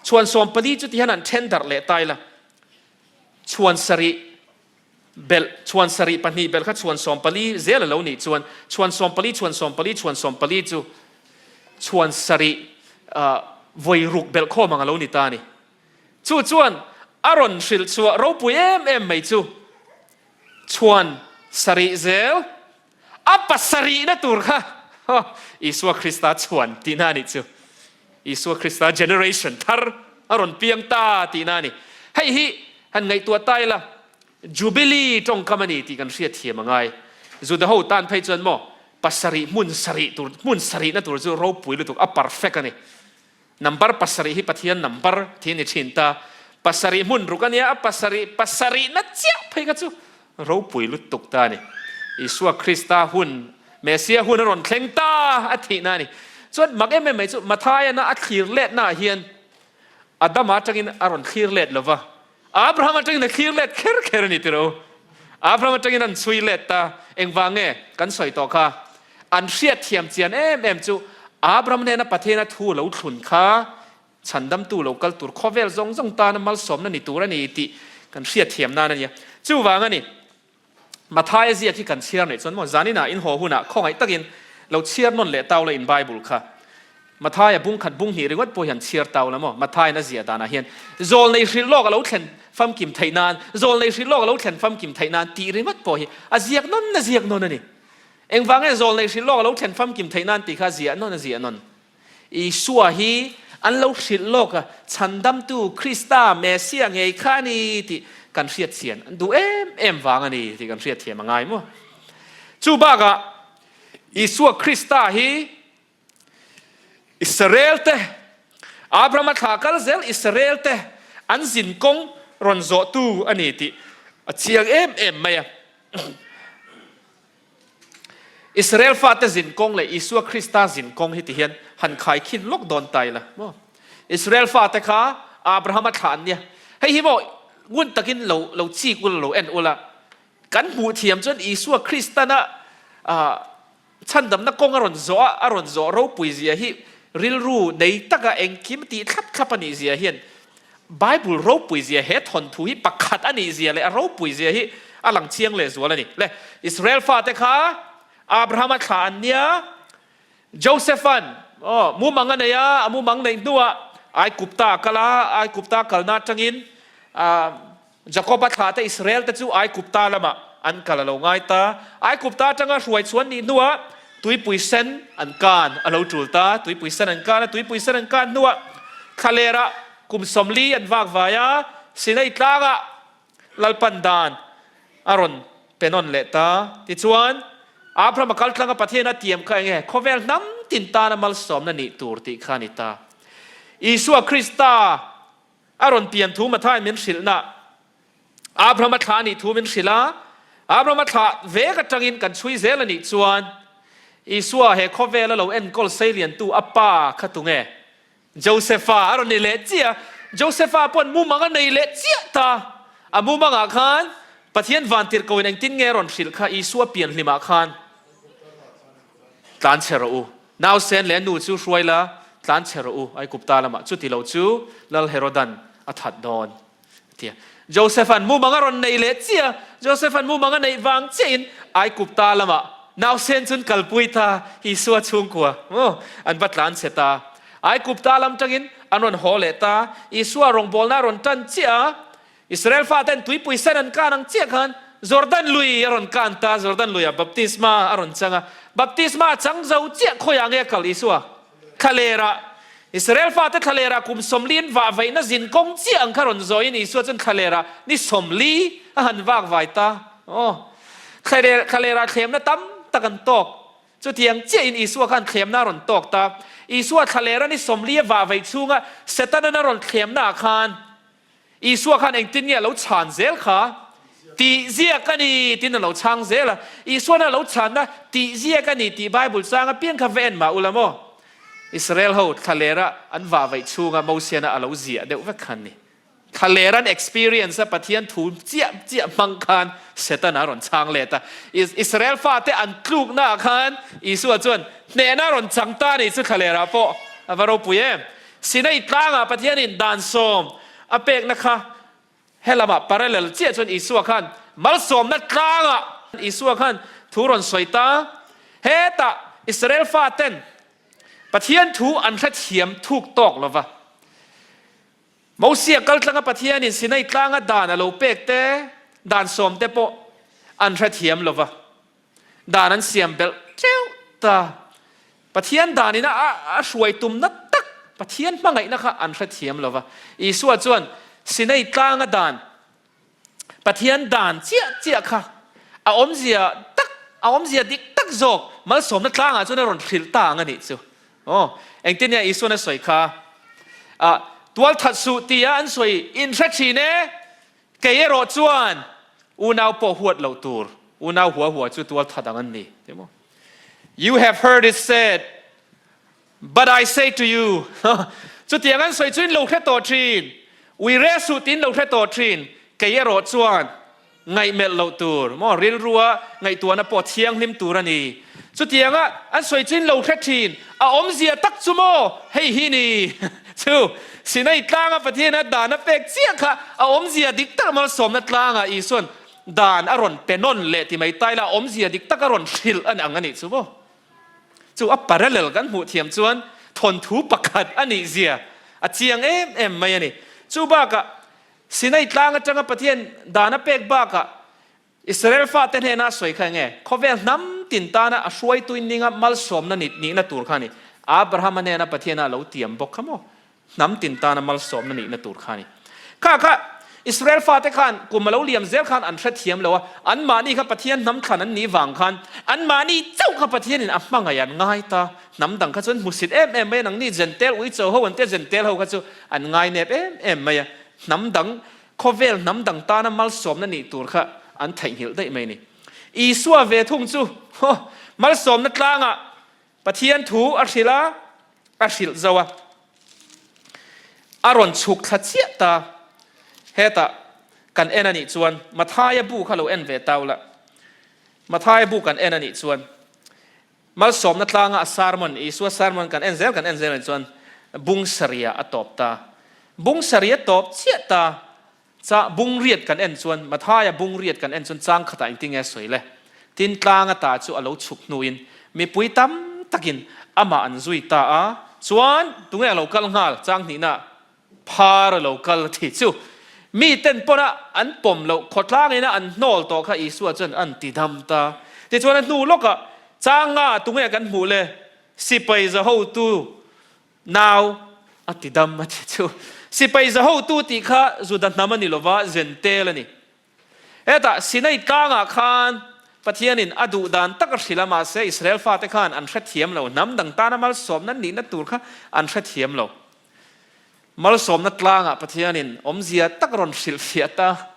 chhuan 14 chu ti hian an then darh leh ta ila, chhuan sarih belh, chhuan sarih pahnih belh kha chhuan 14 zel a lo nih chuan chhuan 14, chhuan 14, chhuan 14 chu chhuan sarih vawi ruk belh khawm ang a lo ni ta a ni. Chu chuan a rawn hrilh chhuah ropui em em mai chu Chhuan sarih zel a pasarihna tur kha Isua Krista chhuan tihna a nih chu. Isua Krista generation thar a rawn piang ta tihna a ni. Hei hi han ngaihtuah ta ila, Jubilee tawngkam a ni tih kan hriat thiam a ngai. Juda ho tan phei chuan maw pasarih hmun sarih tur hmun sarihna tur chu ropui lutuk a perfect a ni. Number pasarih hi Pathian number thi a ni thin ta. Pasarih hmun ruk a nia, a pasarih pasarihna chiah phei kha chu ropui lutuk ta a ni. Isua Krista hun, Messia hun a rawn thleng ta a thihna a ni. Chuan mak em em mai chu Matthaiana a thlir letnaah hian Adama atangin a rawn thlir let lo va, Abraham atangin a thlir let kher kher a ni tiro. Abraham atangin an chhui let ta. Engvang nge kan sawi tawh kha? An hriat thiam chian em em chu Abraham hnena Pathiana thu lo thlun kha chhandamtu lo kal tur khawvel zawng zawng tana malsawmna ni tur a ni tih kan hriat thiam nan a nia. Chuvang a ni. Mathaia ziak hi kan chhiar neih chuan maw zaninah in haw hunah khawngaih takin lo chhiar nawn leh tau la in Bible kha. Mathaia bung khat bung hnih ringawt pawh hian chhiar tau la maw Mathaiin a ziah danah hian zawlnei hrilh lawk a lo thlen famkim theih nan zawlnei hrilh lawk a lo thlen famkim theih nan tih ringawt pawh hi a ziak nawn a ziak nawn a ni. Engvang nge zawlnei hrilh lawk a lo thlen famkim theih nan tih kha ziah nawn a ziah nawn. Isua hi an lo hrilh lawk a, Chhandamtu Krista, Messia ngei kha a ni tih kan hriat chian an duh em em vang a ni tih kan hriat thiam a ngai maw? Chu bakah Isua Krista hi Israel te, Abrahama thla kal zel Israel te an zin kawng rawn zawhtu a ni tih a chiang em em mai a. Israel fate zin kawng leh Isua Krista zin kawng hi ti hian han khaikhin lawk dawn ta ila maw? Israel fate kha Abrahama thlah an nia. Hei hi maw ngun takin lo lo chik ula lo en ula kan hmuh thiam chuan Isua Kristana chhandamna kawng a rawn zawh a, a rawn zawh ropui zia hi rilru nei taka engkim tih thlap thlap a nih zia hian Bible ropui zia he thawnthu hi pakhat a nih zia leh a ropui zia hi a lang chiang leh zual a ni. Le Israel fate kha Abrahama thlah an nia, Josephan aw mumang a nei a, a mumang neih hnuah Aigupta a kal a, Aigupta kalna atangin Jakoba thlah te Israel te chu Aigupta lamah an kal a lo ngai ta. Aigupta atanga hruai chhuan nih hnuah tuipui sen an kan a lo tul ta. Tuipui sen an kan a, tuipui sen an kan hnuah thlalerah kum 40 an vak vai a, Sinai tlangah Lalpan dan a rawn pe nawn leh ta. Tichuan, Abraham a kal tlanga Pathian a tiam kha enge khawvel hnam tin tana malsawmna nih tur tih kha a ni ta. Isua Krista A rawn pian thu Mathai min hrilhna Abraham-a thlah a nih thu min hrilh a, Abraham-a thlah vek atangin kan chhui zel a nih chuan Isua he khawvela lo enkawl seiliantu a pa kha tunge? Josepha a rawn ni leh chiah a, Josepha pawn mumang a nei leh chiah ta. A mumangah khan Pathian vantirhkoin engtin nge a rawn hrilh kha Isua pian hlimah khan tlan che rawh u. Nausen leh a nu chu hruai la, tlan chhe rawh u, Aigupta lamah chuti lo chu Lal Herodan a that dawn, a ti a. Josepha'n mumang a rawn nei leh chiah a, Josepha'n mumang a neih vang chiahin Aigupta lamah nausen chun kalpui ta, Isua chhungkua maw an va tlan chhe ta. Aigupta lam tangin an rawn haw leh ta. Isua rawngbawlna a rawn tan chiah a, Israel faten tuipui sen an kan ang chiah khan Jordan lui a rawn kan ta, Jordan luiah baptisma a rawn chang a. Baptisma a chang zo chiah khawiah nge a kal Isua? Thlalerah. Israel fate thlalerah kum 40 an vah vaihna zin kawng chiah ang kha rawn zawiin Isua chuan thlalerah ni 40 a han vak vai ta. Aw. Thlalerah thlemna tam tak an tawk. Chutiang chiahin Isua khan thlemna a rawn tawk ta. Isua thlalera ni 40 a vah vaih chhunga Setana'n a rawn thlemnaah khan Isua khan engtin nge a lo chhan zel kha? Tih ziak a ni tiin a lo chhang zel a. Isua'n a lo chhanna tih ziak a ni tih Bible chang apiang kha va en mah ula maw? Israel ho thlalera an vah vaih chhunga Mosiana a lo ziah deuh vek khan ni. Thlaler an experience a Pathian thu chiah chiah hmang khan Setana a rawn chhang let a. Israel fate an tlukna ah khan Isua chuan hnehna a rawn chang ta a nih chu thlalerah pawh a va ropui em. Sinai tlangah Pathianin dan sawm a pekna kha helamah parallel chiah chuan Isua khan malsawmna tlangah Isua khan thu rawn sawi ta. Hetah Israel faten Pathian thu an hrethiam thuk tawk lova. Mosia kaltlanga Pathianin Sinai tlanga dan a lo pek te, dan sawm te pawh an hrethiam lo va, dan an siam belh teuh ta. Pathian danin a hruai tumna tak Pathian hmangaihna kha an hrethiam lo va. Isua chuan Sinai tlanga dan Pathian dan chiah chiah kha a awmzia tak, a awmzia dik tak zawk malsawmna tlangah chuan a rawn hrilh ta ang a nih chu. Aw, engtin nge Isuan a sawi kha? Ah, tualthat suh tia an sawi in hre thin e, kei erawh chuan unau pawh huat loh tur, unau hua hua chu tualthat ang an ni, ti maw? You have heard it said, But I say to you, chutiang an sawi chu in lo hre tawh thin, ui reh suh tiin lo hre tawh thin, kei erawh chuan ngaihmelh loh tur, maw rilrua ngaihtuahna pawh thianghlim tur a ni. Chutianga an sawi chu in lo hre thin, a awmzia tak chu maw hei hi ni chu Sinai tlanga Pathiana dan a pek chiah kha a awmzia dik tak malsawmna tlangah Isuan dan a rawn pe nawn leh ti mai taila a awmzia dik tak a rawn hrilh a ni ang a nih chu maw. Chu a parallel kan hmuh thiam chuan thawnthu pakhat a nih zia a chiang em em mai a ni. Chu bakah Sinai tlang atanga Pathian dan a pek bakah Israel fate hnena a sawi kha enge? Khawvel hnam tin tana a hruaituin ninga malsawmna nihna tur kha a ni. Abrahama hnena Pathiana a lo tiam bawk kha maw? Hnam tin tana malsawmna nihna tur kha a ni. Kha kha Israel fate khan kum a lo liam zel khan an hrethiam lo a, anmahni kha Pathian hnam thlan an nih vang khan anmahni chauh kha Pathianin a hmangaih an ngai ta. Hnam dang kha chu an hmusit em em mai a, nangni Jentail uicho ho an tia Jentail ho kha chu an ngainep em em mai a. Hnam dang, khawvel hnam dang tana malsawmna nih tur kha an theihnghilh daih mai a ni. Isua ve thung chu malsawmna tlangah Pathian thu a hrilh a, a hrilh zo a, a rawn chhuk thla chiah ta. Hetah kan en a nih chuan Mathaia bu kha lo en ve tau la. Mathaia bu kan en a nih chuan malsawmna tlanga a sermon, Isua sermon kan en zel kan en zel a nih chuan bung sarih ah a tawp ta. Bung sarih a tawp chiah ta. Cha bungriat kan en chuan, Mathaia bungriat kan en chuan chang khatah engtin nge a sawi le? Tin tlanga ta chu a lo chhuk hnuin mipui tam takin amah an zui ta a, chuan tunge a lo kal nghal? Chang hnihna phar a lo kal a ti chu miten pawna an pawm loh khawtlangina an hnawl tawh kha Isua chuan an ti dam ta. Tichuan a hnu lawkah chang nga tunge kan hmuh le? Sipai za hotu Nau a ti dam a ti chu. Sipai za hotu tih kha Juda hnam a ni lova, Zentel a ni. Hetah Sinai tlangah khan Pathianin a duh dan tak a hrilh a, mahse Israel fate khan an hrethiam lo. Hnam dang tana malsawmna nihna tur kha an hrethiam lo. Malsawmna tlangah Pathianin awmzia tak a rawn hrilhfiah ta.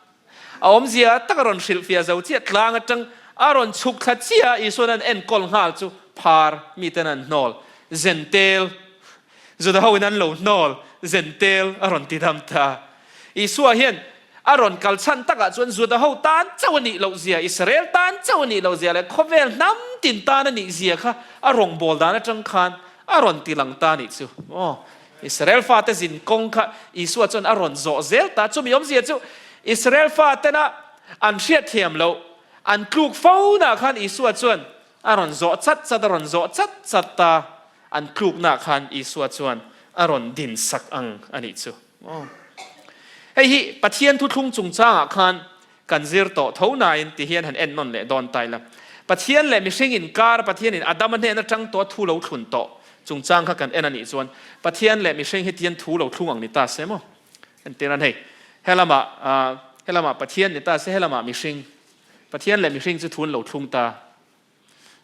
A awmzia tak a rawn hrilhfiah zo chiah tlang atang a rawn chhuk thla chiah a, Isuan an enkawl nghal chu phar miten an hnawl, Zentel, Juda hoin an lo hnawl, Zentel a rawn ti dam ta. Isua hian a rawn kal chhan takah chuan Juda ho tan chauh a nih loh zia, Israel tan chauh a nih loh zia leh khawvel hnam tin tan a nih zia kha a rawngbâwl dan atang khan a rawn ti lang ta a nih chu. Aw. Israel fate zin kawng kha Isua chuan a rawn zawh zel ta. Chumi awmzia chu Israel fatena an hriatthiam loh, an tluk fo nah khan Isua chuan a rawn zawh chat chat, a rawn zawh chat chat ta. An tlukna khan Isua chuan a rawn din sak ang a nih chu. Hei hi Pathian thuthlung chungchangah khan kan zir tawh tho nain ti hian han en nawn leh dawn ta ila. Pathian leh mihring inkar Pathianin Adama hnen atang tawh a thu lo thlun tawh chungchang kha kan en a nih chuan Pathian leh mihring hi tian thu lo thlung ang ni ta se maw? Entir an hei helamah helamah Pathian ni ta se helamah mihring Pathian leh mihring chu thu an lo thlung ta.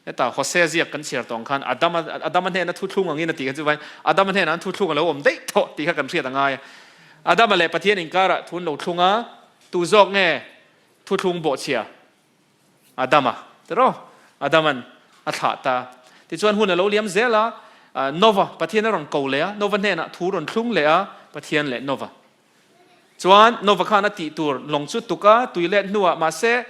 Heta Hosea ziak kan chhiar tawng khan Adama Adama hnena thu thlung angin a tih kha chu vain Adama hnenah an thu thlung a lo awm daih tawh tih kha kan hriat a ngai a. Adama leh Pathian inkarah thu an lo thlung a, tu zawk nge thu thlung bawhchhia? Adama tiraw? Adaman a thlah ta. Tichuan hun a lo liam zel a, Nova Pathian a rawn ko leh a, Nova hnenah thu rawn thlung leh a, Pathian leh Nova. Chuan Nova khan a tih tur lawng chu tuk a, tui let hnuah mahse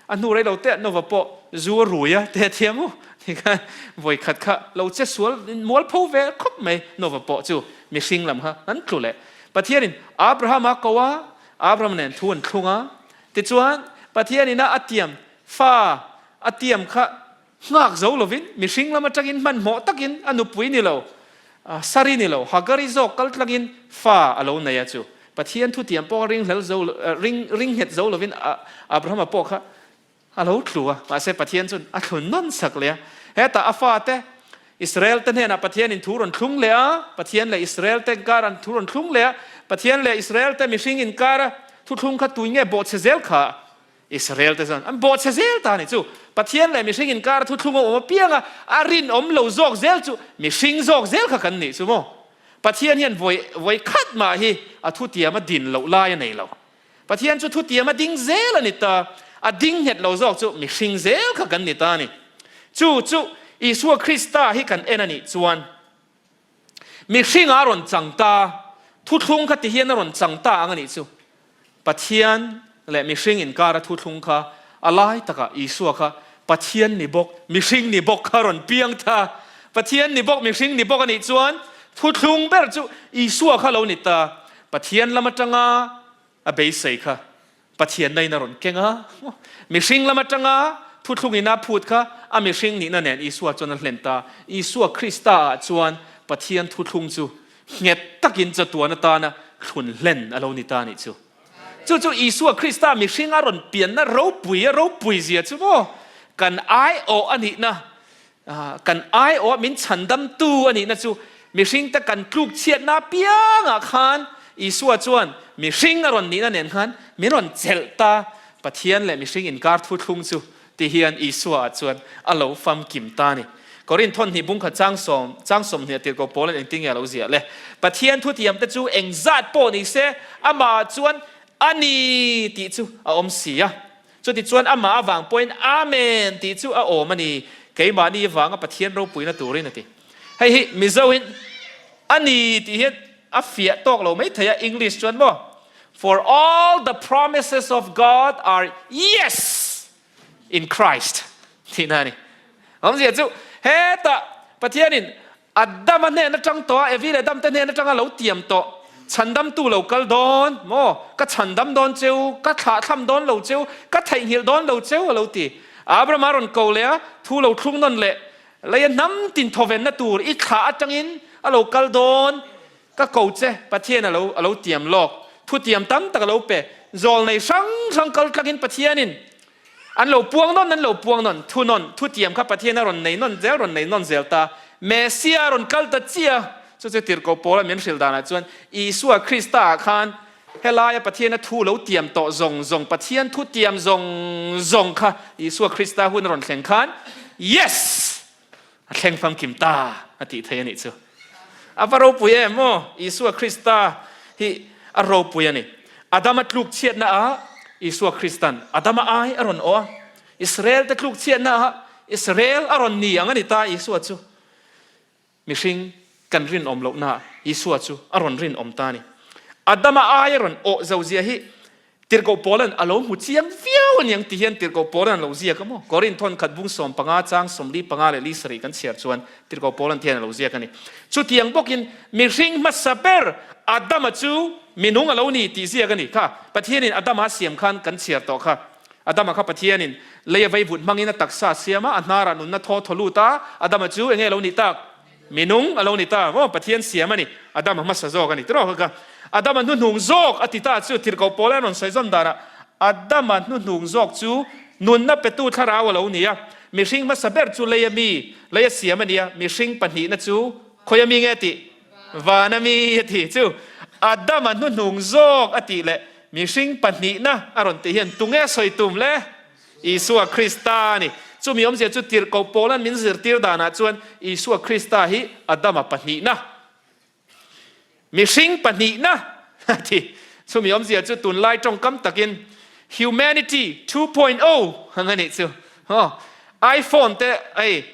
a hnu rei lo te Nova pawh zu a rui a te a thiam u ti khan vawi khat kha lo che sual mual pho ve khawp mai Nova pawh chu mihring lam kha an tlu leh. Pathianin Abraham a ko a, Abraham nen thu an thlung a, tichuan Pathianin a a tiam fa a tiam kha Nghak zo lovin mihring lam atangin hmanhmawh takin a nupui ni lo, Sari ni lo, Hagari zawk kal tlangin fa a lo nei a chu. Pathian thutiam pawh ring hlel zo ring ring nghet zo lovin Abrahama pawh kha a lo tlu a, mahse Pathian chuan a thlun nawn sak leh a. Hetah a fate Israel te hnenah Pathianin thu rawn thlung leh a, Pathian leh Israel te inkar an thu rawn thlung leh a, Pathian leh Israel te mihring inkara thuthlung kha tui nge bawhchhe zel kha Israel te chuan an bawhchhe zel ta a ni chu. Pathian leh mihring inkar thuthlung a awm apiang a, a rinawm lo zawk zel chu mihring zawk zel kha kan nih chu maw? Pathian hian vawi vawi khat mah hi a thutiam a din loh lai a nei lo. Pathian chu thutiam a ding zel a ni ta, a ding nghet lo zawk chu mihring zel kha kan ni ta a ni. Chu chu Isua Krista hi kan en a nih chuan Mihring a rawn chang ta, thuthlung kha ti hian a rawn chang ta ang a nih chu. Pathian leh mihring inkara thuthlung kha a lai takah Isua kha Pathian ni bawk, mihring ni bawk kha rawn piang ta. Pathian ni bawk, mihring ni bawk a nih chuan thuthlung ber chu Isua kha lo ni ta. Pathian lam atanga a beisei kha Pathianna in a rawn keng a, mihring lam atanga thuthlung in a phut kha a mihring nihna nen Isua chuan a hlen ta. Isua Krista ah chuan Pathian thuthlung chu nghet takin chatuan atana thlun hlen a lo ni ta a nih chu. Chu chu Isua Krista mihring a rawn pianna ropui a ropui zia chu maw kan aiawh a nihna Kan aiawh min chhandamtu a nihna chu mihringte kan tluk chhiatna apiangah khan Isua chuan mihring a rawn nihna nen khan min rawn chelh ta. Pathian leh mihring inkar thuthlung chu ti hian Isua ah chuan a lo famkim ta a ni. Korinth thawnhnih bungkhat chang sawm chang 20 a tirhkoh Paula'n engtin nge a lo ziah le? Pathian thutiamte chu engzat pawh ni se amah ah chuan a ni tih chu a awm si a. Chutichuan amah avang pawhin Amen tih chu a awm a ni, keimahni avanga Pathian ropuina turin a ti. Hei hi Mizoin a ni tih hian a fiah tawk lo mai thei a, English chuan maw, For all the promises of God are yes in Christ tihna a ni. Awmzia chu hetah Pathianin Adama hnen atang tawh a, Evi leh Adam te hnen atanga lo tiam tawh, chhandamtu lo kal dawn maw? Ka chhandam dawn cheu, ka thlahthlam dawn lo cheu, ka theihnghilh dawn lo cheu a lo ti. Abraham a rawn ko leh a, thu lo thlung nawn leh, Leia hnam tin thawvenna tur i thlah atangin a lo kal dawn, ka ko che, Pathian a lo a lo tiam lawk, thu tiam tam tak a lo pe, zawl nei hrang hrang kal tlakin Pathianin An lo puang nawn, an lo puang nawn, thu nawn, thu tiam kha Pathian a rawn nei nawn zel, rawn nei nawn zel ta. Messia a rawn kal ta chiah a, chu chu tirhkoh Paula min hrilh danah chuan Isua Krista ah khan helaia Pathian a thu lo tiam tawh zawng zawng, Pathian thu tiam zawng zawng kha Isua Krista hun a rawn thleng khan Yes! A thleng famkim ta a tih thei a nih chu. A va ropui em aw! Isua Krista hi a ropui a ni. Adama tluk chhiatna ah Isua Kristan Adama ai a rawn awh a. Israel te tluk chhiatna ah Israel a rawn ni ang a ni ta Isua chu. Mihring kan rinawm lohna ah Isua chu a rawn rinawm ta a ni. Adama ai a rawn awh zo zia hi Tirhkoh Paula'n a lo hmu chiang viau a niang ti hian Tirhkoh Paula'n a lo ziak a maw? Korinth thawn khat bung 15 chang 45 leh li sarih kan chhiar chuan Tirhkoh Paula'n ti hian a lo ziak a ni. Chutiang bawkin mihring hmasa ber Adama chu minung a lo ni tih ziak a ni kha. Pathianin Adama a siam khan kan chhiar tawh kha. Adama kha Pathianin lei a vaivut hmangin a taksa a siam a, a hnarah nunna thaw thaw lut a, Adama chu enge a lo nih tak? Minung a lo ni ta maw? Pathian siam a ni. Adama hmasa zawk a ni tiraw kha. Adama hnuhnung zawk a ti ta chu tirhkoh pawl an rawn sawi zawn danah Adama hnuhnung zawk chu nunna petu thlarau a lo ni a. Mihring hmasa ber chu leia mi, leia siam a ni a, mihring pahnihna chu khawia mi nge tih? Vana mi a ti chu. Adama hnuhnung zawk a tih leh mihring pahnihna a rawn tih hian tunge sawi tum le? Isua Krista a ni. Chumi awmzia chu tirhkoh Paula'n min zirtir danah chuan Isua Krista hi Adama pahnihna, mihring pahnihna a ti. Chumi awmzia chu tunlai tawngkam takin Humanity 2.0 ang a nih chu. Aw, iPhone te hei,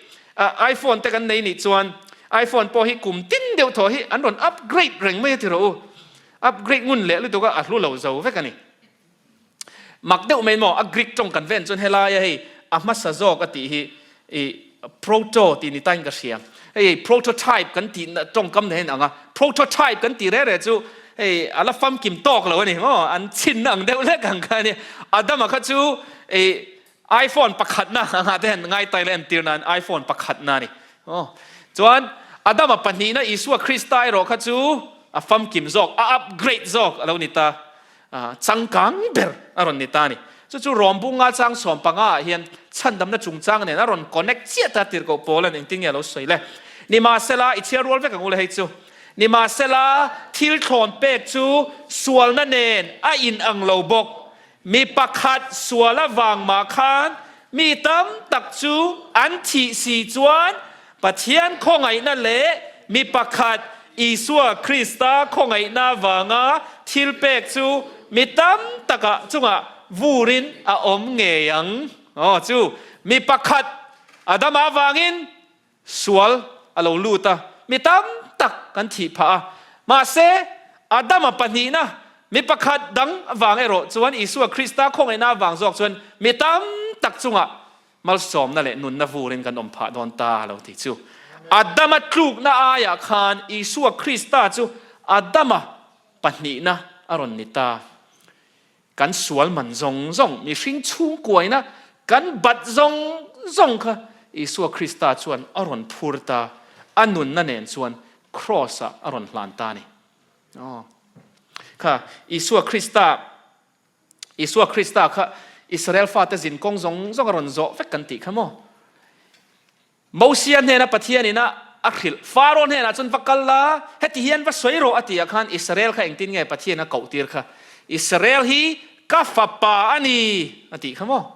iPhone te kan nei nih chuan iPhone pawh hi kum tin deuh thaw hi an rawn upgrade reng mai a ti rawh u. Upgrade ngun leh lutuk a, a hlu lo zo vek a ni. Mak deuh mai maw, a Greek tawng kan ven chuan helaia hei a hmasa zawk a tih hi i proto tih ni tain ka hria. Hei prototype kan tih tawngkam nen ang a, prototype kan tih reh reh chu hei a la famkim tawk lo a ni maw, an chhinna ang deuh hlek ang kha a ni. Adama kha chu i iPhone pakhatna angah te hian ngai taila entir nan iPhone pakhatna a ni. Aw. Chuan Adama pahnihna Isua Krista erawh kha chu a famkim zawk, a upgrade zawk a lo ni ta. Changkang ber a rawn ni ta a ni. Chu chu Rom bunga chang 15 ah hian chhandamna chungchang nen a rawn connect chiah ta tirhkoh Paula'n engtin nge a lo sawi le. Nimahsela, i chhiar rual vek ang u le hei chu. Nimahsela, thil thlawn pek chu sualna nen a inang lo bawk. Mi pakhat sual avang mah khan mi tam tak chu an thih si chuan Pathian khawngaihna leh mi pakhat Isua Krista khawngaihna avanga thil pek chu mi tam takah chungah vurin a awm ngei ang. Aw chu mi pakhat Adama avangin Sual a lo lut a, mi tam tak kan thih phah a. Mahse, Adama pahnihna, mi pakhat dang avang erawh chuan Isua Krista khawngaihna avang zawk chuan mi tam tak chungah malsawmna leh nunna vurin kan awm phah dawn ta a lo ti chu. Adama tlukna aiah khan Isua Krista chu Adama pahnihna a rawn ni ta. Kan sual man zawng zawng, mihring chhungkuaina kan bat zawng zawng kha Isua Krista chuan a rawn phur ta, a nunna nen chuan Kraws-ah a rawn hlan ta a ni. Aw. Kha Isua Krista, Isua Krista kha Israel fate zinkawng zawng zawng a rawn zawh vek kan tih kha maw? Mosia hnena Pathianin a a hrilh, Faro hnenah chuan va kal la, heti hian va sawi rawh a tih ah khan Israel kha engtin nge Pathian a koh tir kha? Israel hi ka fapa a ni a tih kha maw?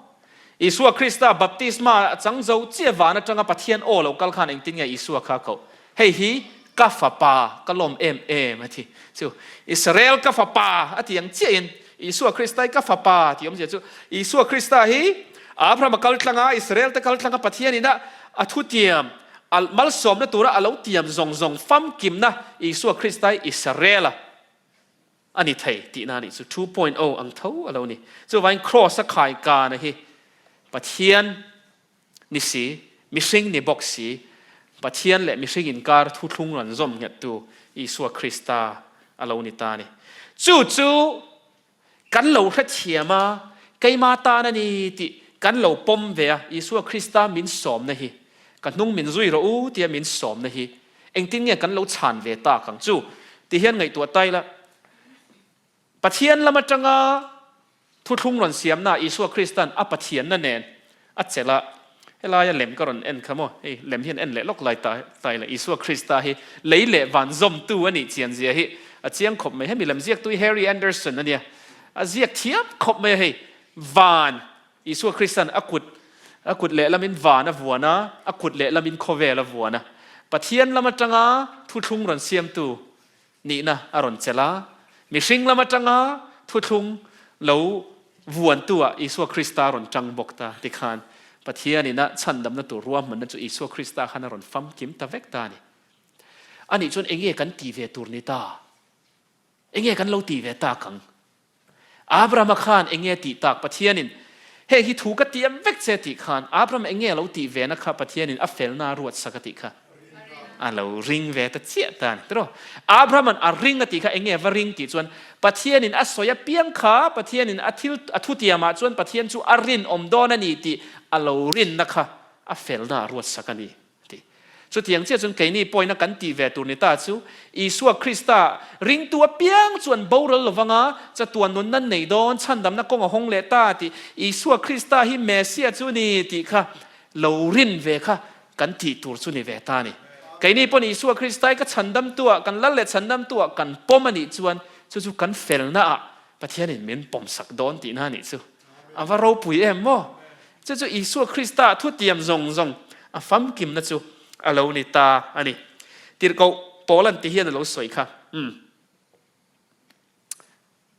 Isua Krista baptisma a chang zo chiah van atanga Pathian aw lo kal khan engtin nge Isua kha a koh? Hei hi ka fapa, ka lawm em em a ti. Chu Israel ka fapa a ti ang chiahin Isua Krista hi ka fapa tih awmzia chu Isua Krista hi Abraham a kal tlang a, Israel te kal tlang a Pathian ina a thutiam a malsawmna tura a lo tiam zawng zawng famkimna Isua Krista hi Israel a a ni thei tihna a nih chu 2.0 ang tho a lo ni. Chuvangin Kraws a khai kana hi Pathian Ni si, mihring ni bawk si, Pathian leh mihring inkar thuthlung rawn zawm nghettu Isua Krista a lo ni ta a ni. Chu chu kan lo hrethiam a, keima tan a ni tih kan lo pawm ve a, Isua Krista min sawmna hi, ka hnung min zui rawh u tia min sawmna hi engtin nge kan lo chhan ve tak ang chu ti hian ngaihtuah ta ila, Pathian lam atanga Thuthlung rawn siamna Isua Kristan a Pathianna nen a chelh a, helaia lem ka rawn en kha maw, hei lem hian en leh lawk lai ta ta ila, Isua Krista hi lei leh van zawmtu a nih chian zia hi a chiang khawp mai. Hemi lem ziaktu hi Harry Anderson a nia, a ziak thiam khawp mai a hei, van, Isua Kristan a kut a kut lehlamin van a vuan a, a kut lehlamin khawvel a vuan a, Pathian lam atanga thuthlung rawn siamtu nihna a rawn chelh a, mihring lam atanga thuthlung lo vuantu ah Isua Krista a rawn tang bawk ta tikhan Pathianin a chhandamna tur ruahmanna chu Isua Krista khan a rawn famkim ta vek ta a ni. Anih chuan enge kan tih ve tur ni ta? Enge kan lo tih ve tak ang? Abrahama khan eng nge tih tak? Pathianin, Hei hi thu ka tiam vek che tih khan Abraham eng nge a lo tih ve na kha Pathianin a felna a ruat sak a tih kha a lo ring ve ta chiah ta a ni tiraw? Abrahama'n a ring a tih kha eng nge va ring tih chuan Pathianin a sawi apiang kha Pathianin a thil a thutiamah chuan Pathian chu a rinawm dawn a ni tih a lo rinna kha a felna a ruat sak a ni. Ti. Chutiang chiah chuan keini pawhina kan tih ve tur ni ta chu, Isua Krista ringtu apiang chu an boral lo vanga chatuan nunna nei dawn, chhandamna kawng a hawng leh ta tih, Isua Krista hi Messiah chu ni tih kha lo rin ve kha kan tih tur chu ni ve ta a ni. Keini pawn Isua Krista hi ka chhandamtuah, kan lal leh chhandamtuah kan pawm a nih chuan chu chu kan felnaah Pathianin min pawmsak dawn tihna a nih chu. A va ropui em maw? Chu chu Isua Krista thutiam zawng zawng a famkimna chu a lo ni ta a ni. Tirhkoh Paula'n ti hian a lo sawi kha. Umm.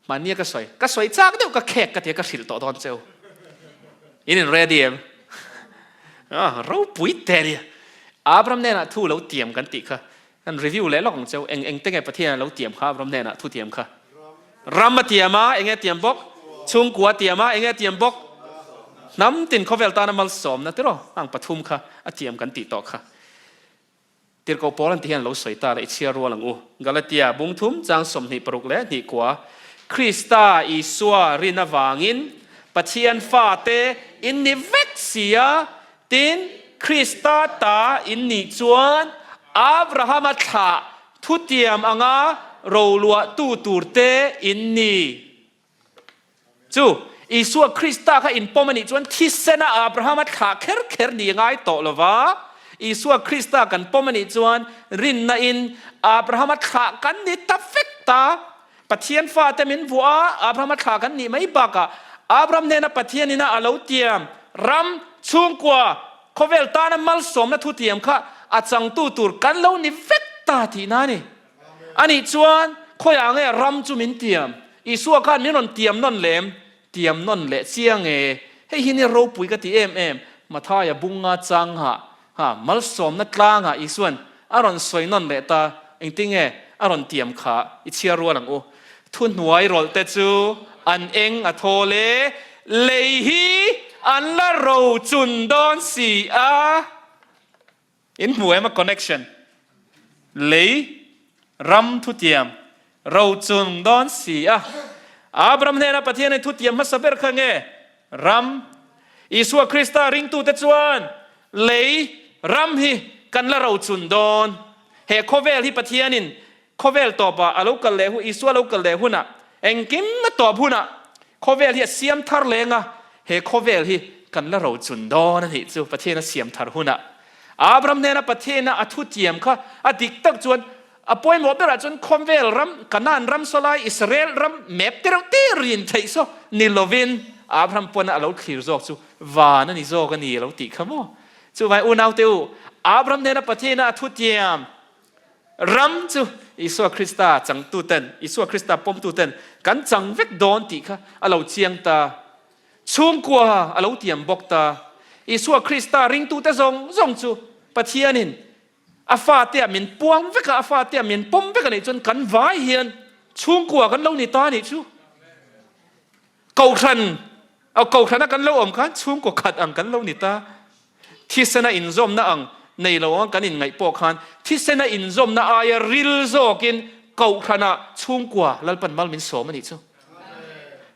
Mahnia ka sawi. Ka sawi chak deuh ka khek ka tia ka hrilh tawh dawn cheu. In in ready em? Ah, ropui te nia. Abraham hnenah thu lo tiam kan tih kha. Kan review leh lawk ang cheu. Eng eng te nge Pathian a lo tiam kha Abraham hnenah thu tiam kha? Ram a tiam a, enge a tiam bawk? Chhungkua a tiam a, enge a tiam bawk? Hnam tin khawvel tana malsawmna tiraw ang pathum kha a tiam kan tih tawh kha. Tirhkoh Paul an ti hian lo sawi ta la i chhiar rual ang u. Galatia bung thum chang 26 leh hnih kua, Krista Isua rin avangin Pathian fate in ni vek si a, tin, Krista ta in nih chuan Abrahama thlah thutiam anga roluahtu turte in ni. Chu Isua Krista kha inpawm a nih chuan thisena Abrahama thlah kher kher ni ngai tawh lo va, Isua Krista kan pawm a nih chuan rinna in Abrahama thlah kan ni ta vek ta. Pathian fate min vuah a, Abrahama thlah kan nih mai bakah Abraham hnena Pathian ina a lo tiam ram, chhungkua, khawvel tana malsawmna thutiam kha a changtu tur kan lo ni vek ta tihna a ni. A nih chuan khawiah nge ram chu min tiam? Isua khan min rawn tiam nawn lem? Tiam nawn leh chiang e. Hei hi nia ropui ka ti em em. Mathaia bunga changha ha malsawmna tlangah Isuan a rawn sawi nawn leh ta. Engtinge a rawn tiam kha i chhiar rual ang u. Thuhnuai rawlh te chu an eng a thawl e, lei hi an la rochun dawn si a. In hmu em a connection? Lei ram thutiam rochung dawn si a. Abraham hnena Pathian in thutiam hmasa ber kha nge? Ram. Isua Krista ringtute chuan lei ram hi kan la rochun dawn. He khawvel hi Pathianin Khawvel tawpah a lo kal leh hu, Isua lo kal leh hunah, engkim a tawp hunah khawvel hi a siam thar leng a, he khawvel hi kan la rochun dawn a nih chu Pathian a siam thar hunah. Abraham hnena Pathiana a thutiam kha a dik tak chuan a pawimawh berah chuan khawvel ram, Kanaan ram saw lai, Israel ram mep te reuh te rin theih saw ni lovin Abraham pawn a lo thlir zawk chu van a ni zawk a ni a lo tih kha maw? Chuvai unaute u, Abraham hnena Pathiana a thutiam Ram chu Isua Krista changtuten, Isua Krista pawmtuten kan chang vek dawn tih kha a lo chiang ta. Chhungkua a lo tiam bawk ta. Isua Krista ringtute zawng zawng chu Pathianin a fatea min puang vek a, a fatea min pawm vek a nih chuan kan vai hian chhungkua kan lo ni ta a nih chu. Kohhran, kohhrana kan lo awm khan chhungkaw khat ang kan lo ni ta. Thisena inzawmna ang nei lo anga kan inngaih pawh khan thisena inzawmna aia ril zawkin kohhranah chhungkua Lalpan mal min sawm a nih chu.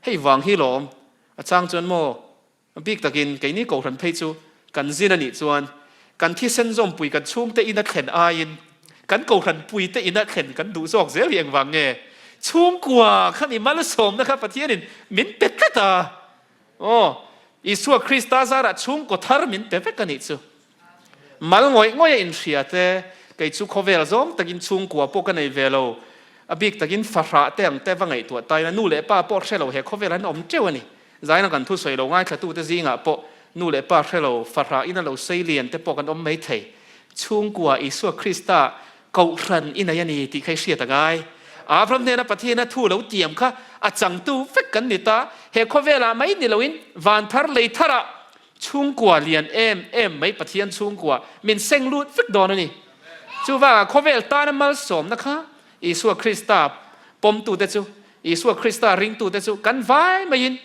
Hei vang hi lawm a chang chuan maw bik takin keini kohhran phei chu kan zin a nih chuan kan thisen zawmpui kan chhungte ina thlen aiin kan kohhran puite ina thlen kan duh zawk zel hi engvang nge? Chhungkua kha mi malsawmna kha Pathianin min pe tlat a. Aw, Isua Krista zarah chhungkaw thar min pe vek a nih chu. Mal ngawih ngawih a inhria te, kei chu khawvel zawng takin chhungkua pawh ka nei ve lo. A bik takin fahrah te ang te va ngaihtuah taina nu leh pa pawh hre lo he khawvel an awm teuh a ni. Zaina kan thusawi lo ngaithlatute zingah pawh nu leh pa hre lo, fahrah in a lo sei lian te pawh kan awm mai thei. Chhungkua Isua Krista Kohhran i nei a ni tih kha i hriat a ngai. Abraham hnena Pathiana thu lo tiam kha a changtu vek kan ni ta. He khawvelah mai ni loin van thar lei tharah chhungkua lian em em mai Pathian chhungkua min seng lut vek dawn a ni. Chuvangah khawvel tana malsawmna kha Isua Krista pawmtute chu, Isua Krista ringtute chu kan vai maiin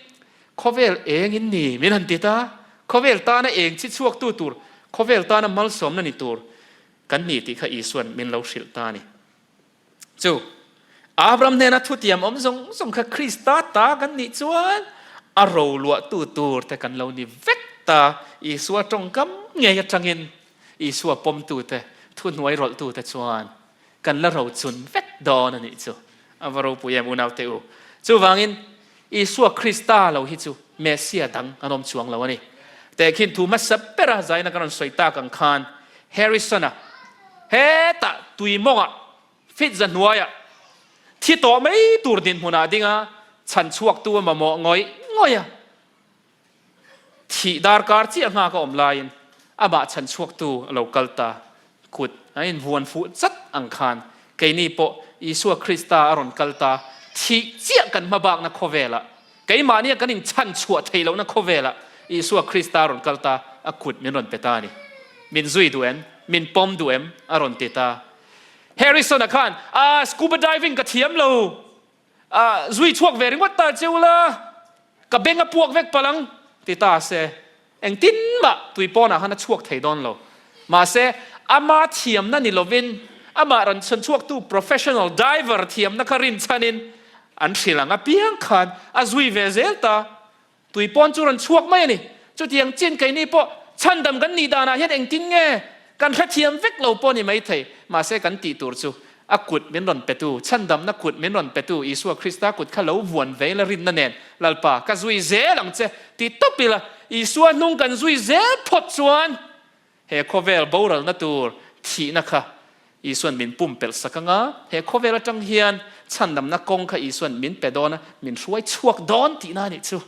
khawvel engin ni min han ti ta. Khawvel tana eng chi chhuaktu tur, khawvel tana malsawmna ni tur Kan ni tih kha Isua'n min lo hrilh ta a ni. Chu Abraham hnena thutiam awm zawng zawng kha Krista ta kan nih chuan a roluahtu tur te kan lo ni vek ta. Isua tawngkam ngei atangin Isua pawmtute, Thuhnuai rawlhtute chuan kan la rochun vek dawn a nih chu. A va ropui em unaute u. Chuvangin Isua Krista lo hi chu Messia dang an awm chuang lo a ni. Tehkhin thu hmasa bera zaina kan rawn sawi tak ang khan Harrison-a hetah tui mawngah fit za hnuaiah thi tawh mai tur dinhmunah dinga chhan chhuaktu a mamawh ngawih ngawih a. Thih darkar chiah nghak a awm laiin amah chhan chhuaktu a lo kal ta. Kut a invuan fuh chat ang khan keini pawh Isua Krista a rawn kal ta. Thih chiah kan hmabakna khawvelah, keimahnia kan inchhan chhuah theih lohna khawvelah Isua Krista a rawn kal ta, a kut min rawn pe ta a ni. Min zui duh em? Min pawm duh em? A rawn ti ta. Harrison-a khan, Ah, scuba diving ka thiam lo. A zui chhuak ve ringawt ta che ula, ka beng a puak vek palh ang, ti ta se. Engtin mah tui pawnah khan a chhuak thei dawn lo. Mahse, ama thiamna ni lovin, amah rawn chhan chhuaktu professional diver thiamna kha rinchhanin an hrilh ang apiang khan a zui ve zel ta. Tui pawn chu rawn chhuak mai a ni. Chutiang chin keini pawh chhandam kan nih danah hian engtin nge kan hrethiam vek lo pawh a ni maithei. Mahse kan tih tur chu a kut min rawn petu, chhandamna kut min rawn petu Isua Krista kut kha lo vuan ve ila rinna nen, Lalpa, ka zui zel ang che ti tawp ila, Isua hnung kan zui zel phawt chuan He khawvel boralna tur thihna kha Isuan min pumpelh sak anga, he khawvel atang hian chhandamna kawng kha Isuan min pe dawn a, min hruai chhuak dawn tihna a nih chu.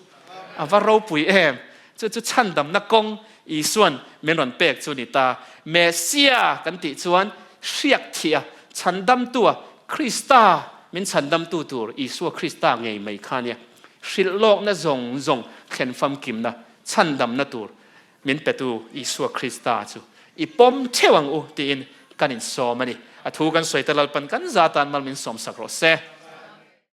A va ropui em! Chu chu chhandamna kawng Isuan min rawn pek chu ni ta. Messia kan tih chuan hriak thih a, chhandamtua Krista min chhandamtu tur Isua Krista ngei mai kha nia. Hrilh lawkna zawng zawng thlen famkimna chhandamna tur Min petu Isua Krista chu i pawm theuh ang u tiin kan insawm a ni. A thu kan sawi ta Lalpan kan za tan mal min sawmsak rawh se.